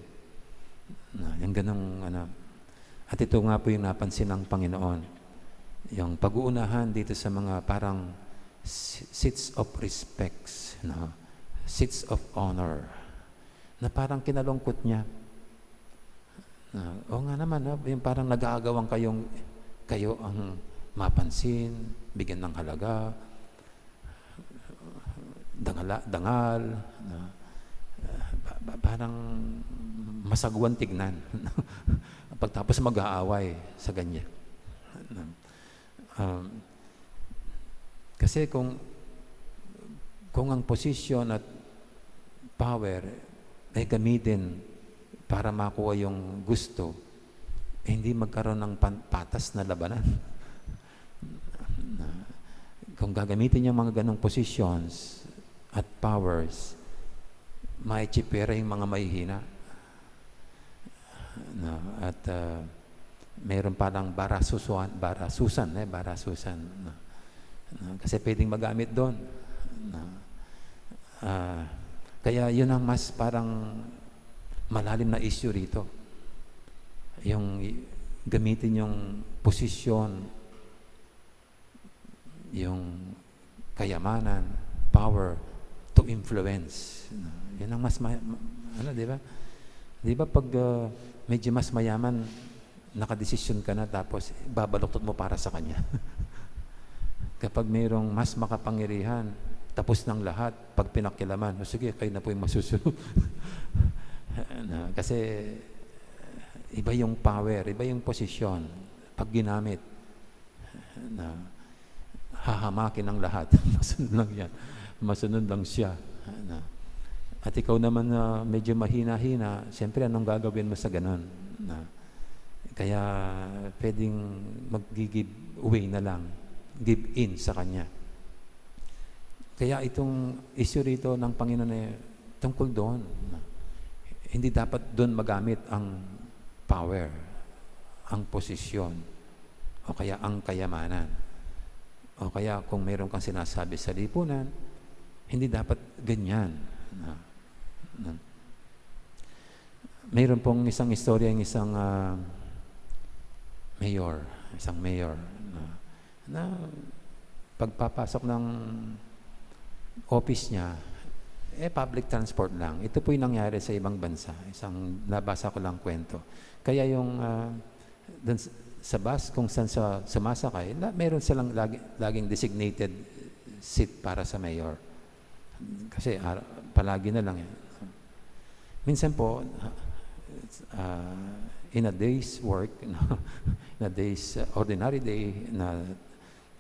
Na, yung ganong, ano. At ito nga po yung napansin ng Panginoon. Yung pag-uunahan dito sa mga parang si-, seats of respects, no? Seats of honor. Na parang kinalungkot niya. Na, o nga naman, no? Yung parang nag-aagawan kayong, kayo ang mapansin, bigyan ng halaga, dangala-, dangal, na, ah, pa-, pa-, parang masagwan tignan. Pagtapos mag-aaway sa ganyan. Um, kasi kung, kung ang posisyon at power ay gamitin para makuha yung gusto, eh, hindi magkaroon ng pan-, patas na labanan. Na, kung gagamitin yung mga ganong positions at powers, maitsipera yung mga mahihina. No? At, ah, meron palang barasusuan, barasusan, eh, barasusan, no? No? Kasi pwedeng magamit doon, no? Ah, kaya yun ang mas parang malalim na issue rito. Yung i-, gamitin yung posisyon, yung kayamanan, power to influence. Yun ang mas ma-, ma-, ano, di ba? Di ba pag, ah, medyo mas mayaman, nakadesisyon ka na tapos babaluktot mo para sa kanya? Kapag mayroong mas makapangyarihan, tapos ng lahat, pag pinakialaman, "O sige, kayo na po yung masusunod." Na, kasi iba yung power, iba yung posisyon pag ginamit. Na hahamakin ang lahat. Masunod lang yan. Masunod lang siya. Na, at ikaw naman na medyo mahina-hina, siyempre, anong gagawin mo sa ganun? Na, kaya pwedeng mag-give way na lang, give in sa kanya. Kaya itong issue rito ng Panginoon ay tungkol doon. Hindi dapat doon magamit ang power, ang posisyon, o kaya ang kayamanan. O kaya kung meron kang sinasabi sa lipunan, hindi dapat ganyan. Na, na, mayroon pong isang istorya, yung isang, ah, mayor, isang mayor na, na pagpapasok ng office niya, eh, public transport lang. Ito po'y nangyari sa ibang bansa. Isang nabasa ko lang kwento. Kaya yung, ah, dun s-, sa bus, kung saan sa sumasakay, la-, meron silang lagi, laging designated seat para sa mayor. Kasi, ah, palagi na lang yan. Minsan po, ah, in a day's work, no? In a day's, uh, ordinary day na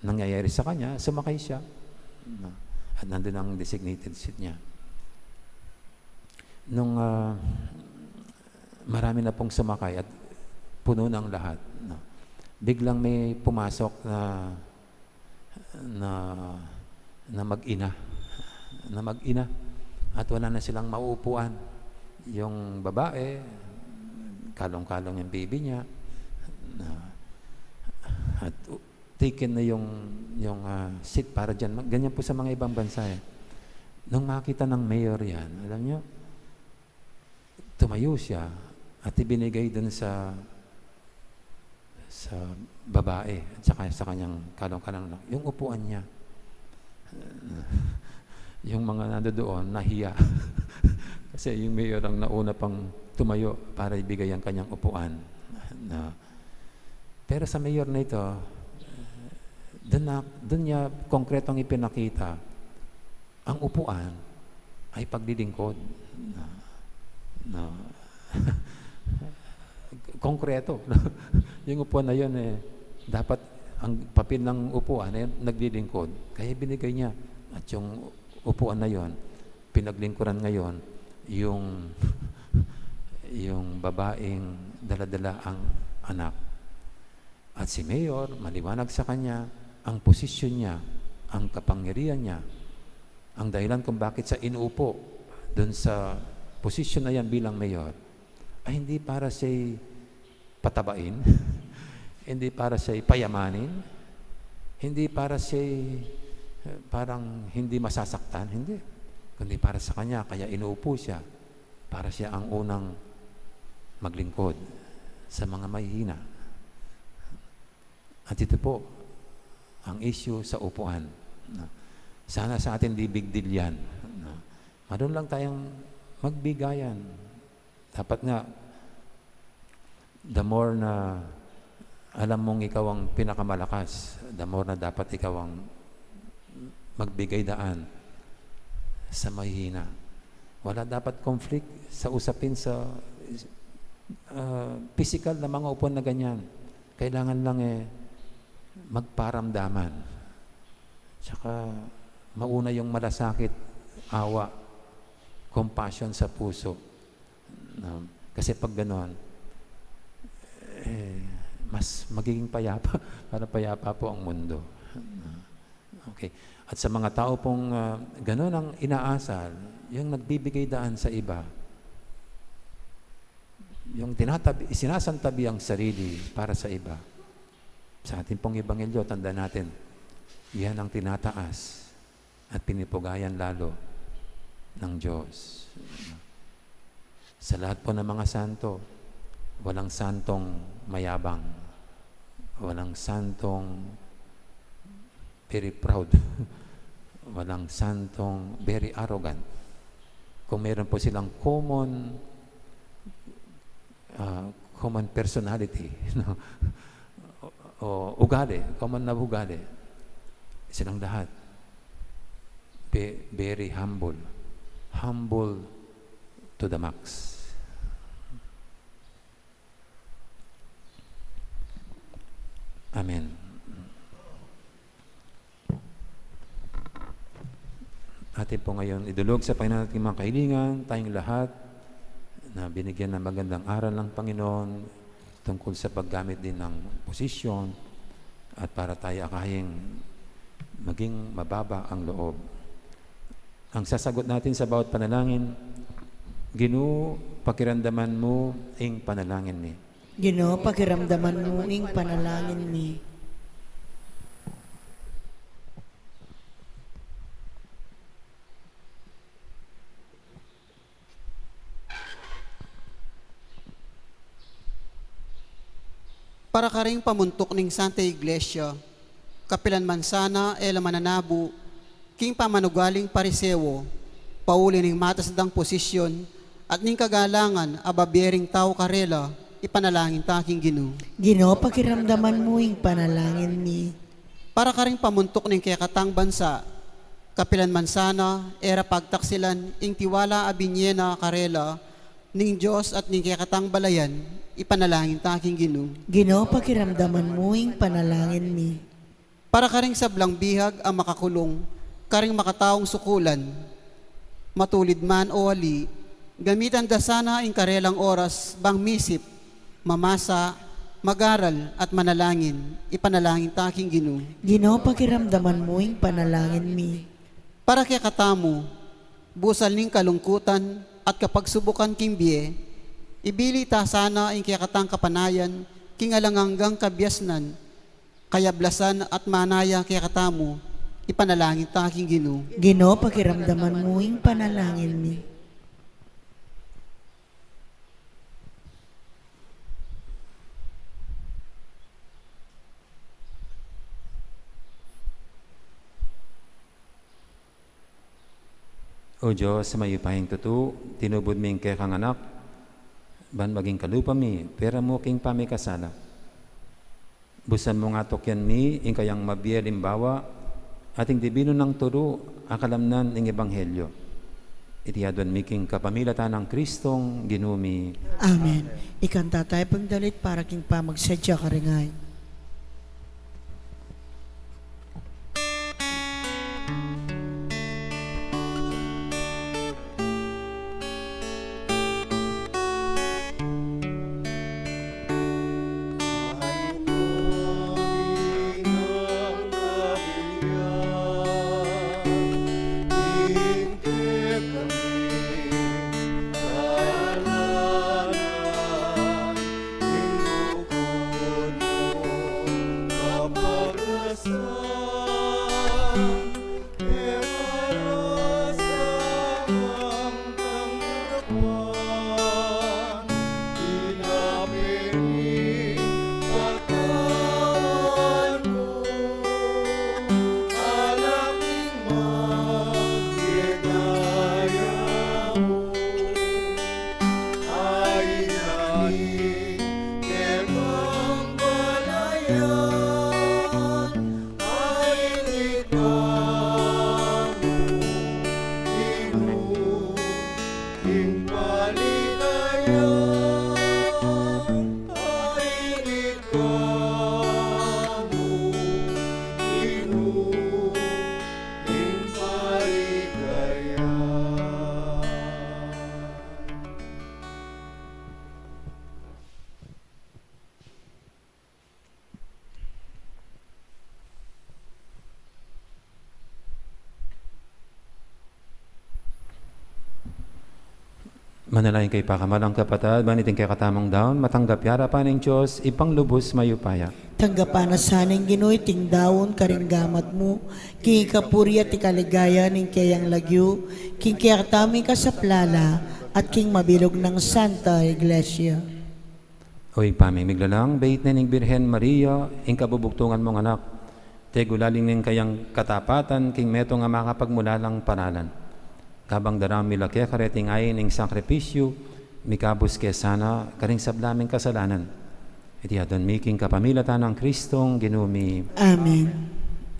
nangyayari sa kanya, sumakay siya, no? At nandun ang designated seat niya. Nung, ah, marami na pong sumakay at puno ng lahat, no? Biglang may pumasok na, na, na mag-ina, na mag-ina. At wala na silang mauupuan. Yung babae, kalong-kalong yung baby niya. Na, at u-, taken na yung, yung, ah, seat para dyan. Ganyan po sa mga ibang bansa, eh. Nung makita ng mayor yan, alam nyo, tumayo siya at ibinigay dun sa, sa babae at saka sa kanyang kalong-kalong anak, yung upuan niya. Yung mga nandoon, nahiya. Kasi yung mayor ang nauna pang tumayo para ibigay ang kanyang upuan. Na, pero sa mayor na ito, dun na, dun niya konkretong ipinakita, ang upuan ay paglilingkod. Na, na, konkreto. Yung upuan na yun, eh, dapat ang papel ng upuan ay naglilingkod. Kaya binigay niya. At yung upuan na yun, pinaglingkuran ngayon yung, yung babaeng daladala ang anak. At si Mayor, maliwanag sa kanya ang posisyon niya, ang kapangyarihan niya, ang dahilan kung bakit siya inuupo dun sa posisyon na yan bilang mayor, ay hindi para siya patabain, hindi para siya payamanin, hindi para siya, eh, parang hindi masasaktan, hindi. Kundi para sa kanya, kaya inuupo siya, para siya ang unang maglingkod sa mga mahihina. At ito po ang issue sa upuan. No? Sana sa atin di big deal yan. No? Marunong lang tayong magbigayan. Dapat nga, the more na alam mong ikaw ang pinakamalakas, the more na dapat ikaw ang magbigay daan sa mahihina. Wala dapat conflict sa usapin sa, ah, pisikal na mga upuan na ganyan. Kailangan lang, eh, magparamdaman. Tsaka mauna yung malasakit, awa, compassion sa puso. No? Kasi pag ganon, eh, mas magiging payapa, para payapa po ang mundo. No? Okay. At sa mga tao pong, ah, ganon ang inaasal, yung nagbibigay daan sa iba, Yung tinatabi, sinasantabi ang sarili para sa iba. Sa ating pong ebanghelyo, tandaan natin, yan ang tinataas at pinipugayan lalo ng Diyos. Sa lahat po ng mga santo, walang santong mayabang, walang santong very proud, walang santong very arrogant. Kung meron po silang common, ah, common personality, no? O, o ugali, common na ugali, silang lahat ve-, very humble. Humble to the max. Amen. Atin po ngayon idulog sa Panginoon ating mga kahilingan, tayong lahat na binigyan ng magandang aral ng Panginoon tungkol sa paggamit din ng posisyon at para tayo akayang maging mababa ang loob. Ang sasagot natin sa bawat panalangin, Ginu, pakiramdaman mu ing panalangin mi. Ginu, pakiramdaman mu ing panalangin mi. Para karing pamuntuk ning Santa Iglesia, kapilan man sana e la mananabu king pamanugaling Pariseo, pauli ning matas dang posisyon at ning kagalangan a babie ring tau karela, ipanalangin ta king Ginu. Ginu, pakiramdaman mu ing panalangin mi. Para karing pamuntuk ning kekatang bansa, kapilan man sana e ra pagtaksilan ing tiwala a binie na karela ning Dios at ning kekatang balayan, ipanalangin ta king Ginu. Ginu, pakiramdaman mu ing panalangin mi. Para karing sablang bihag a makakulung karing makataung sukulan, matulid man o ali, gamitan da sana ing karelang oras bang misip, mamasa, mag-aral, at manalangin, ipanalangin ta king Ginu. Ginu, pakiramdaman mu ing panalangin mi. Para kekatamu, busal ning kalungkutan at kapagsubukan king bie, ibili ta sana ing kekatang kapanayan king alang anggang kabiasnan, kayablasan at manaya kekatamu, ipanalangin ta king Ginu. Ginu, pakiramdaman mu ing panalangin mi. O Dios a mayupayang tutu, tinubud ming kekang Anak ban maging kalupa mi, pera mu king pamikasala. Busan mu nga tukyan mi ing kayang mabie alimbawa at ing dibinu nang turu a kalamnan ning ebanghelyo. Iti aduan mi king kapamilatan nang Kristong Ginu mi. Amen. Ikanta tayu pung dalit para king pamagsadya karing ain. Manalangin kayu, pakamalan kung kapatad, ban iting kekatamung daun matanggap ya arapan ning Dios, Ibpang lubus mayupaya. Tanggapan na sa ning Ginu iting daun karing gamat mu, king ikapuri at ikaligaya ning keyang lagyu, king kekatamung kasaplalan, at king mabilug nang Santa Iglesia. O Ibpa mi miglalang, bait ne ning Birhen Maria ing kabubugtungan mung anak, tegulaling ning kayang katapatan king metung a makapagmulalang paralan. Kabang daraun mi la keka reting ain ning sakripisyu, mikabus ke sana karing sabla ming kasalanan. Iti aduan mi king kapamilatan nang Kristong Ginu mi. Amen.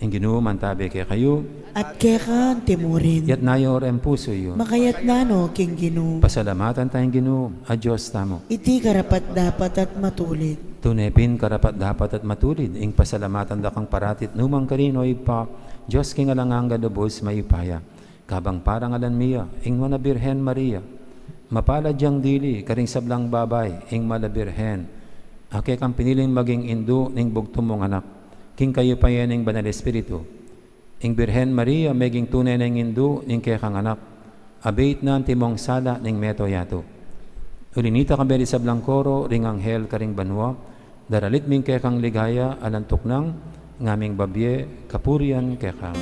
Ing Ginu mantabe kekayu. At keka antimurin. Yatna yu ring pusu yu. Makayatna no king Ginu. Pasalamatan taya ing Ginu a Dios tamu. Iti karapat-dapat at matulid. Tune pin karapat-dapat at matulid ing pasalamatan da kang parati at nukarin man, O Ibpa, Dios king alang angga, lubus mayupaya. Kabang parangalan mi ya ing Nuan a Birhen Maria, mapalad yang dili karing sablang babai, ing Nuan a Birhen a kekang piniling maging indu ning bugtung mung anak, king kayupayan ning Banal Espiritu. Ing Birhen Maria meging tune neng indu ning kekang anak, abit na antimong sala ning mabilug a yatu. Uli na nita, kayabe ring sablang koro ring anghel karing banua, daralit mi ing kekang ligaya alang tuknang, ngaming babie kapurian keka.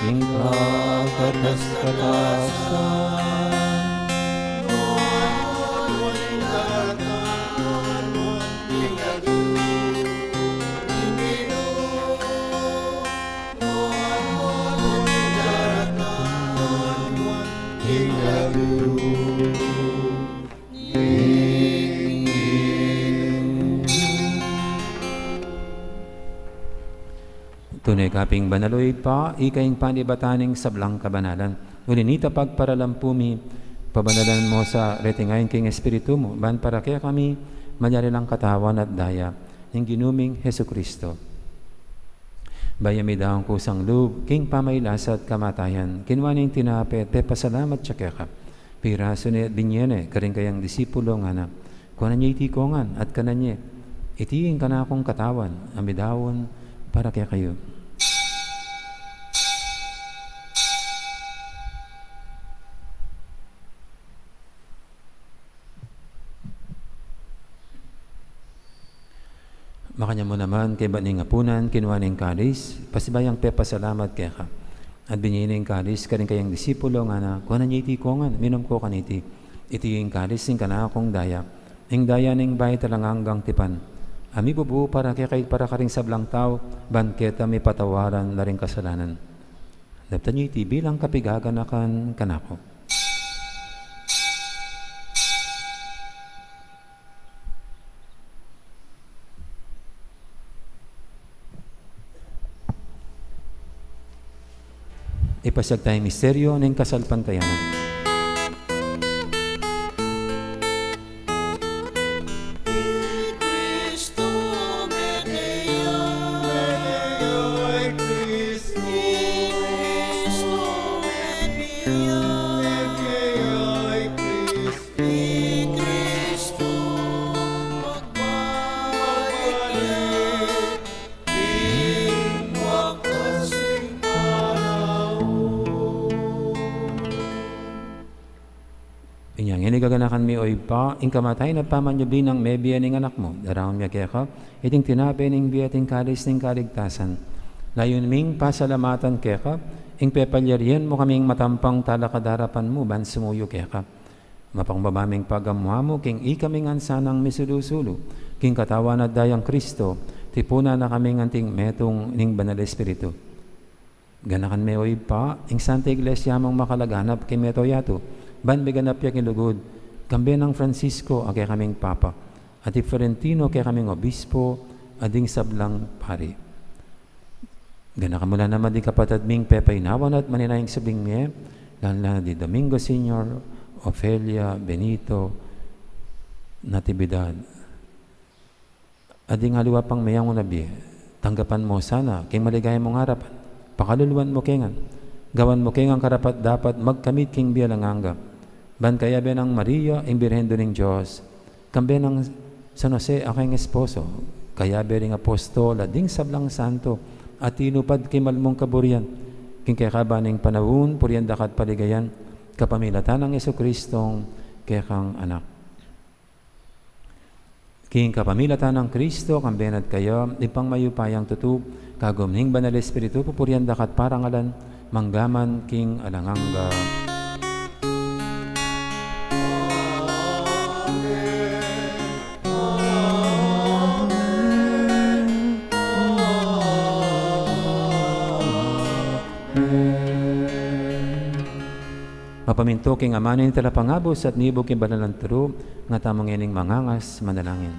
Ing kakatas-katasan. Tune ka pin banal, o Ibpa, ika ing panibatan ning sablang kabanalan. Uli na nita, pagparalampu mi, pabanalan mu sa reting ain king Espiritu mu, ban para kekami malyari lang katawan at daya ning Ginu ming Jesucristo. Bayu mi daun kusang lub king pamagkasakit at kamatayan, kinua ne ing tinape, pepasalamat ya keka, pirasu ne at binie ne karing kayang disipulo, ngana: Kuanan ye iti kongan at kanan ye, iti ing kanakung katawan a midaun para kekayu. Makanyan mu naman, kaybat ning apunan, kinua ne ing kalis, pasibayu yang pepasalamat keka, at binie ne ing kalis karing kayang disipulo, ngana: Kuanan ye iti kongan, minum ko kaniti, iti ing kalis ning kanakung daya, ing daya ning bayu at alang anggang tipan, a mibubu para kekayu at para karing sablang tau, ban keta mipatawaran la ring kasalanan. Daptan ye iti bilang kapaganakan kanaku. Ipasiag taya ing misteryu ning kasalpantayanan. Inya ngeni gaganakan mi, o Ibpa, ing kamatayan at pamanyubli nang mebie ning Anak mu, daraun mi keka iting tinape ning bie at ing kalis ning kaligtasan. Layun ming pasalamatan keka ing pepalyarian mu kaming matampang talakad king arapan mu ban sumuyu keka. Mapakumbaba ming pagamu-amu king ikaming ansanang misulu-sulu king katawan at dayang Kristo, tipunan na kaming anting metung ning Banal Espiritu. Ganakan me, o Ibpa, ing Santa Iglesia mung makalaganap king mabilug a yatu, ban miganap ya king lugud, kambe nang Francisco a kekaming Papa, at i Florentino a kekaming Obispo, at ding sablang pari. Ganakan mu la naman ding kapatad ming pepainawa na at manenaya king subling mie, lalung-lalu na di Domingo Senior, Ofelia, Benito, Natividad, at ding aliwa pang meyanguna bie. Tanggapan mu sana king maligaya mung arapan. Pakaluluan mu ke ngan. Gawan mu ke ngan karapat-dapat magkamit king bie alang angga. Ban kayabe nang Maria, ing Birhen Indu ning Dios, kambe nang San Jose a kayang esposo, kayabe ring apostol, at ding sablang santo a tinupad king mal mung kaburian, king kekaban ning panaun, purian da ka at paligayan, kapamilatan nang Jesucristong kekang Anak. King kapamilatan nang Kristo, kambe na at kaya, Ibpang mayupayang tutu, kagum ning Banal Espiritu, pupurian da ka at parangalan, mangga man king alang angga. Mapamintu king Ama ning Talapangabus at nibug king banal a turu, nga tamu ngening mangangas manalangin.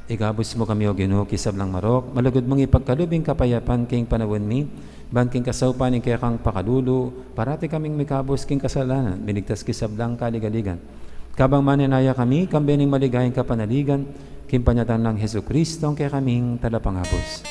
Ikabus mu kami, O Ginu, king sablang marok, malugud mung ipagkalub ing kapayapan king panaun mi, ban king kasaupan ning kekang pakalulu, parati kaming mikabus king kasalanan, miligtas king sablang kaligaligan. Kabang manenaya kami, kambe ning maligayang kapanaligan, king panyatang nang Jesucristo, a kekaming Talapangabus.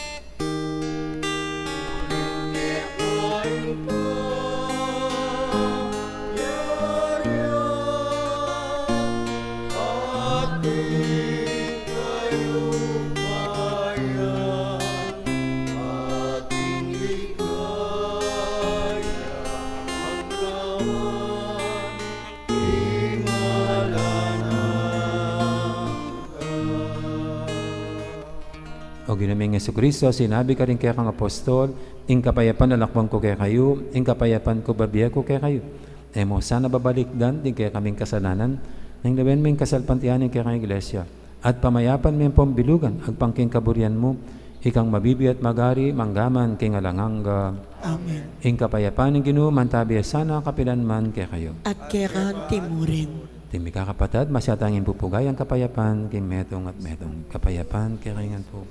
O Ginu ming Jesucristo, sinabi ka karing kekang apostol, "Ing kapayapan lalakwan ku kekayu, ing kapayapan ku bibie ku kekayu." E mu sana babalikdan ding kekaming kasalanan, nune lawen mu ing kasalpantayanan ning kekang Iglesia, at pamayapan me ampong bilugan, agpang king kaburian mu, ikang mabibie at magari, mangga man king alang angga. Amen. Ing kapayapan ning Ginu, mantabi ya sana kapilan man kekayu. At keka anti mu rin. Ding mikakapatad, masyata ing pupugay ing kapayapan king metung at metung. Kapayapan kekayu ngan pu.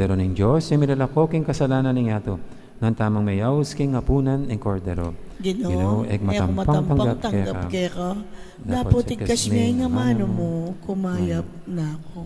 Kordero ning Dios, e milalako king kasalanan ning yatu. Nanu tamung meyaus king apunan ning Kordero. Ginu, Ginu, e ku matampang tanggap keka. Dapot igkas me ing amanu mu, kumayap na ku.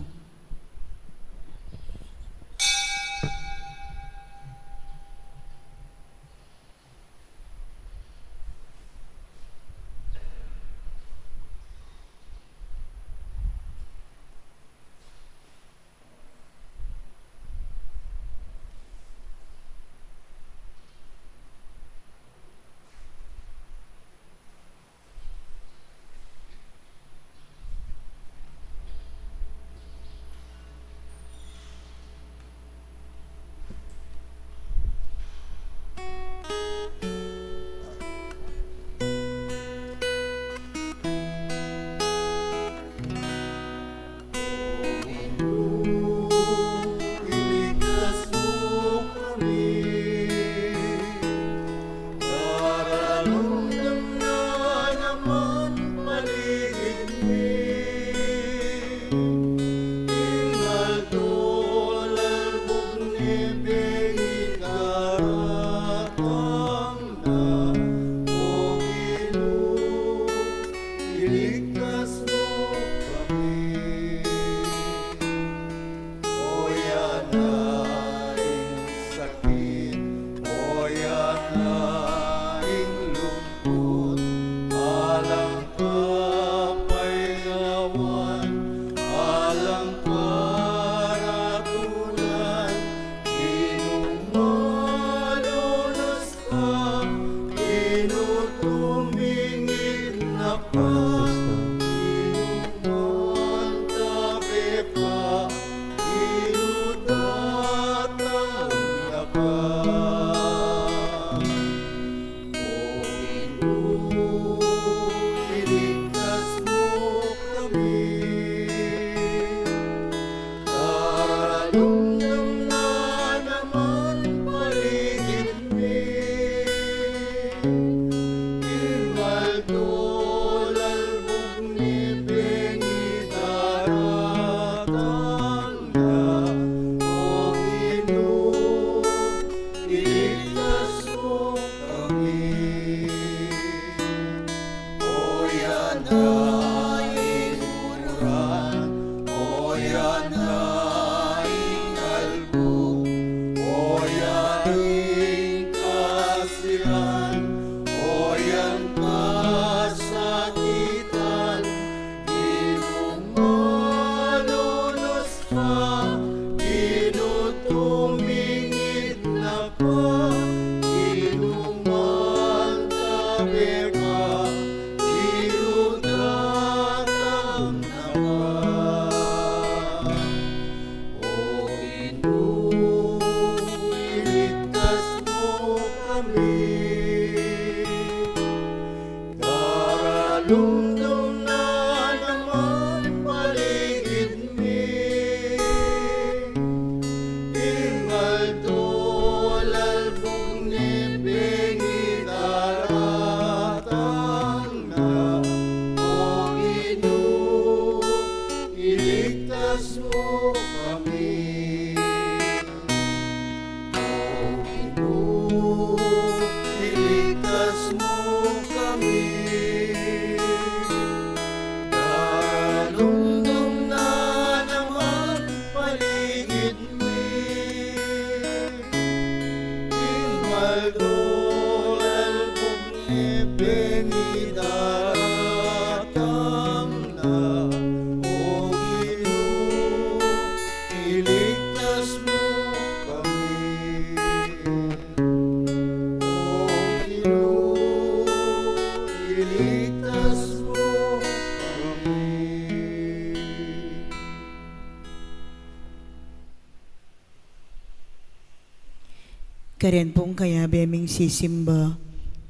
Karin pung kayabe ming sisimba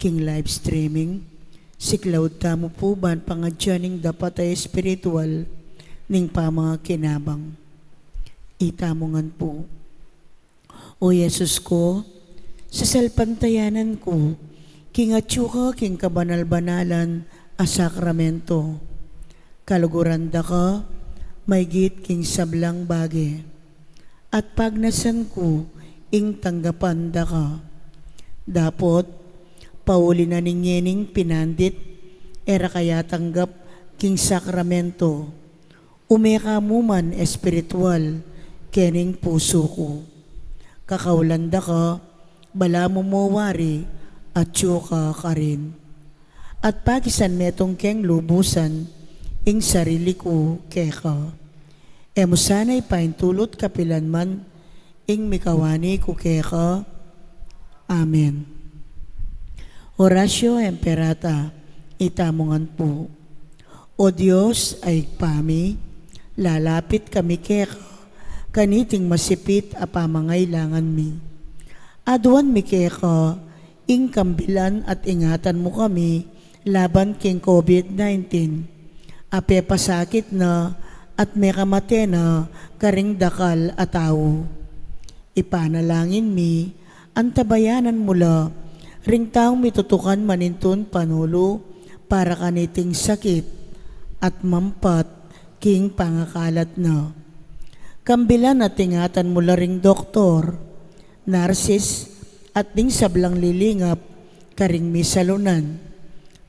king live streaming, siklaud tamu pu ban pangadyan ing dapat a espiritual ning pamakinabang. Itamu ngan pu. O Jesus ku, sasalpantayanan ku king atyu ka king kabanal-banalan a sakramento. Kaluguran da ka maigit king sablang bage. at pagnasan ku ing tanggapan da ka. Dapot, pauli na ning ngening pinandit, e ra ka ya tanggap king sakramento. Ume ka mu man espiritual kening pusu ku. Kakaulan da ka, balamu mu wari, atyu ka karin. At pakisan metung keng lubusan ing sarili ku keka. E mu sana ipaintulut kapilan man ing mikawani ku keka. Amen. Oratio Imperata, itamu ngan pu. O Dios a Ibpa mi, lalapit kami keka kaniting masipit a pamangailangan mi. Aduan mi keka ing kambilan at ingatan mu kami laban king COVID nineteen a pepasakit na at mekamate na karing dakal a tau. Ipanalangin mi, antabayanan mu la ring taung mitutukan manintun panulu para kaniting sakit at mampat king pangakalat na. Kambilan at ingatan mu la ring doktor, narsis, at ding sablang lilingap karing misalunan,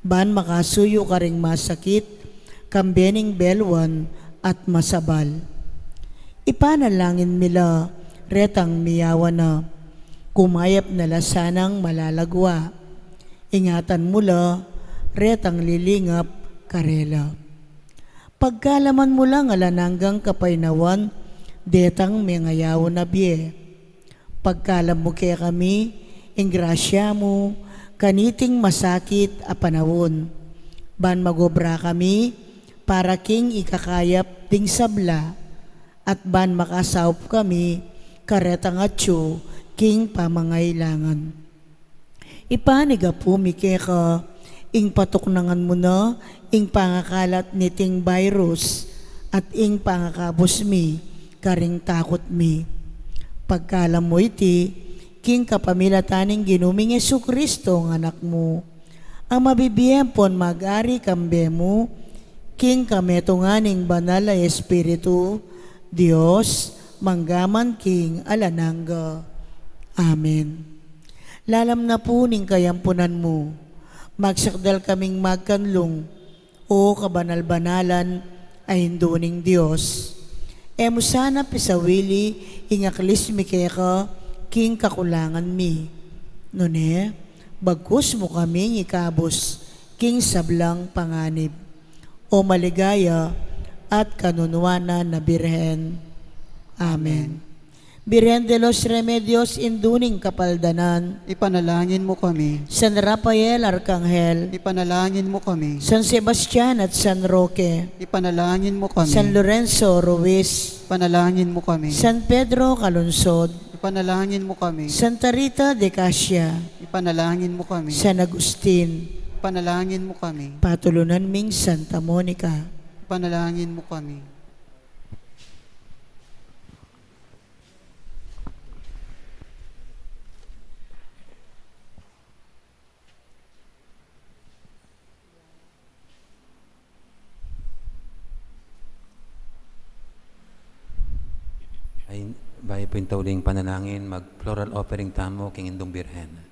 ban makasuyu karing masakit, kambe ning beluan at masabal. Ipanalangin mi la retang miyawa na, kumayap na la sanang malalagwa. Ingatan mu la retang lilingap karela. Pagkaluban mu lang alang anggang kapaynawan detang mengayaw na bie. Pagkalub mu kekami ing grasya mu kaniting masakit a panaun, ban magobra kami para king ikakayap ding sabla, at ban makasaup kami karetang atyu king pamangailangan. Ipanyawad mi keka ing patuknangan mu na ing pangakalat niting virus at ing pangakabus mi karing takut mi. Pagkalub mu iti king kapamilatan ning Ginu ming Jesucristo, ing Anak mu, a mabibie ampon mag-ari kambe mu king kametungan ning Banal a Espiritu, Dios, mangga man king alang angga. Amen. Lalam na pu ning kayampunan mu, magsakdal kaming magkanlung, O kabanal-banalan a Indu ning Dios. E mu sana pisawili ing aklis mi keka king kakulangan mi. Nune, bagkus mu kaming ikabus king sablang panganib. O maligaya at kanunuanan a Birhen. Amen. Birhen de los Remedios, Indu ning Kapaldanan, ipanalangin mu kami. San Rafael Arkanghel, ipanalangin mu kami. San Sebastian at San Roque, ipanalangin mu kami. San Lorenzo Ruiz, ipanalangin mu kami. San Pedro Calungsod, ipanalangin mu kami. Santa Rita de Casia, ipanalangin mu kami. San Agustin, ipanalangin mu kami. Patulunan ming Santa Monica, ipanalangin mu kami. Ay, bayu pu ing tauling panalangin, mag-floral offering tamu king Indung Birhen.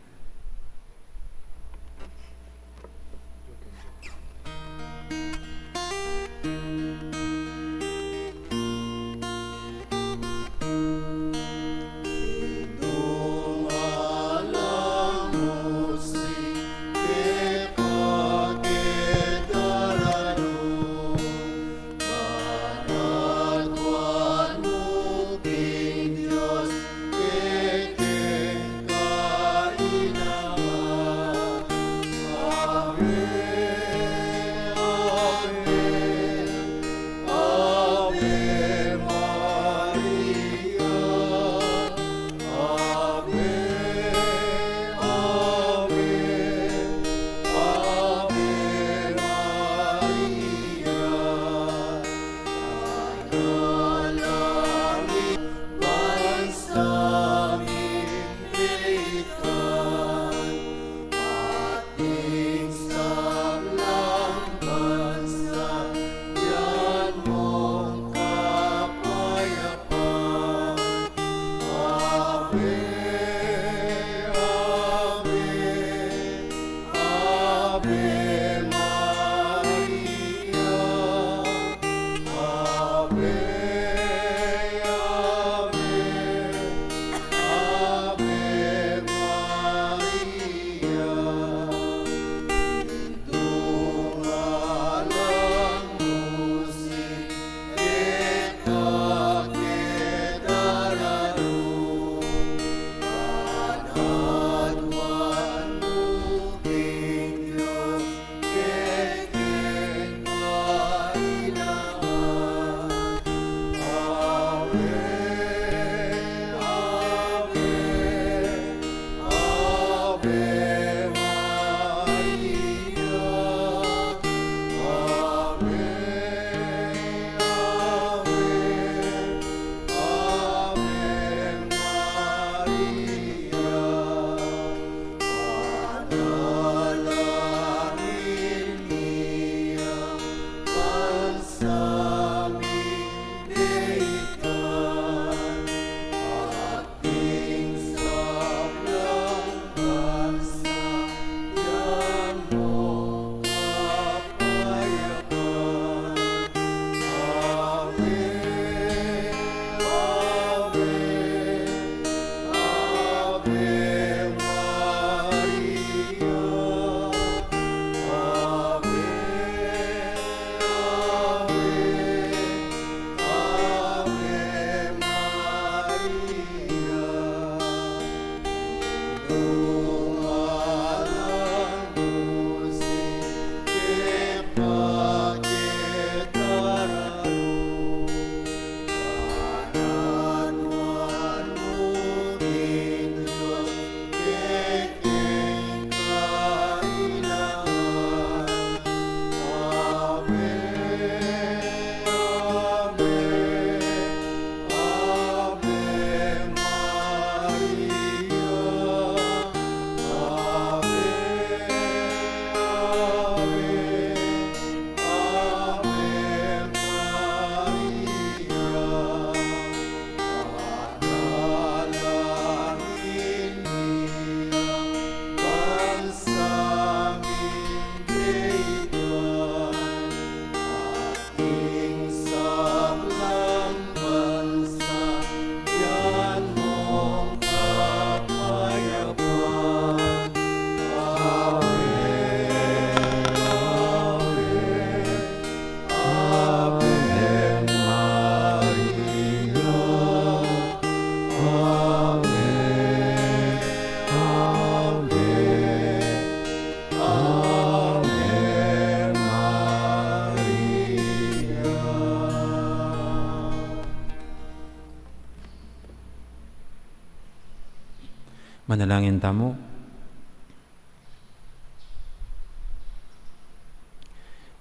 Manalangin tamu.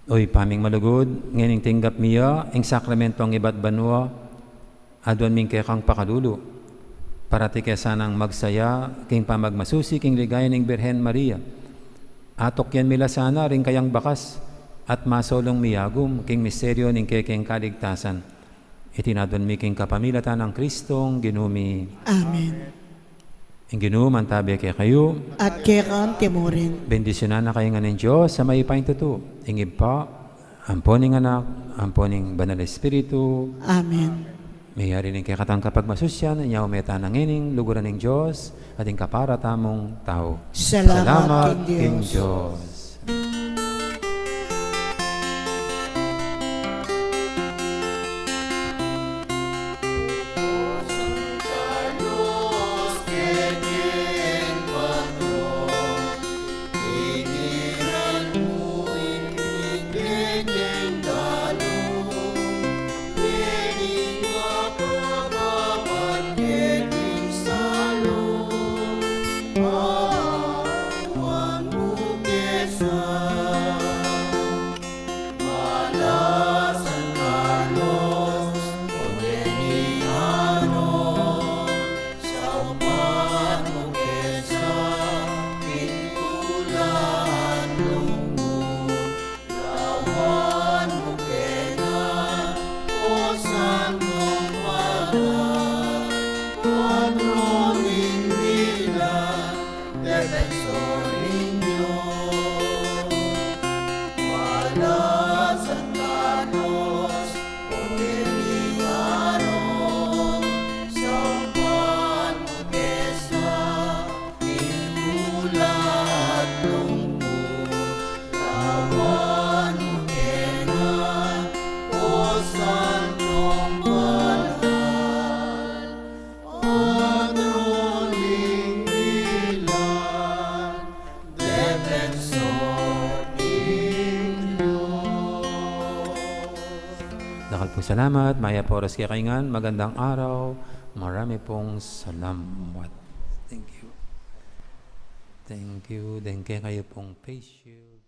O Ibpa ming malugud, ngening tinggap mi ya ing sakramentong ibat banua, aduan mi kekang pakalulu. Parati ke sanang magsaya king pamagmasusi king ligaya ning Birhen Maria. Atukyan mi la sana ring kayang bakas at masolung miyagum king misteryo ning kekeng kaligtasan. Iti aduan mi king kapamilatan nang Kristong Ginu mi. Amen. Ing Ginu mantabe kekayu. At keka mu rin. Bendisyunan na kayu ngan ning Dios a mayupayang tutu, ing Ibpa, ampo ning Anak, ampo ning Banal Espiritu. Amen. Meyari ning kekatang kapagmasusian, inya ume tana ngening luguran ning Dios at ing kapara tamung tau. Salamat king Dios. Dakal pung salamat, mayap a oras kekayu ngan, magandang araw, marami pung salamat. Thank you. Thank you. Then kekayu pung face shield.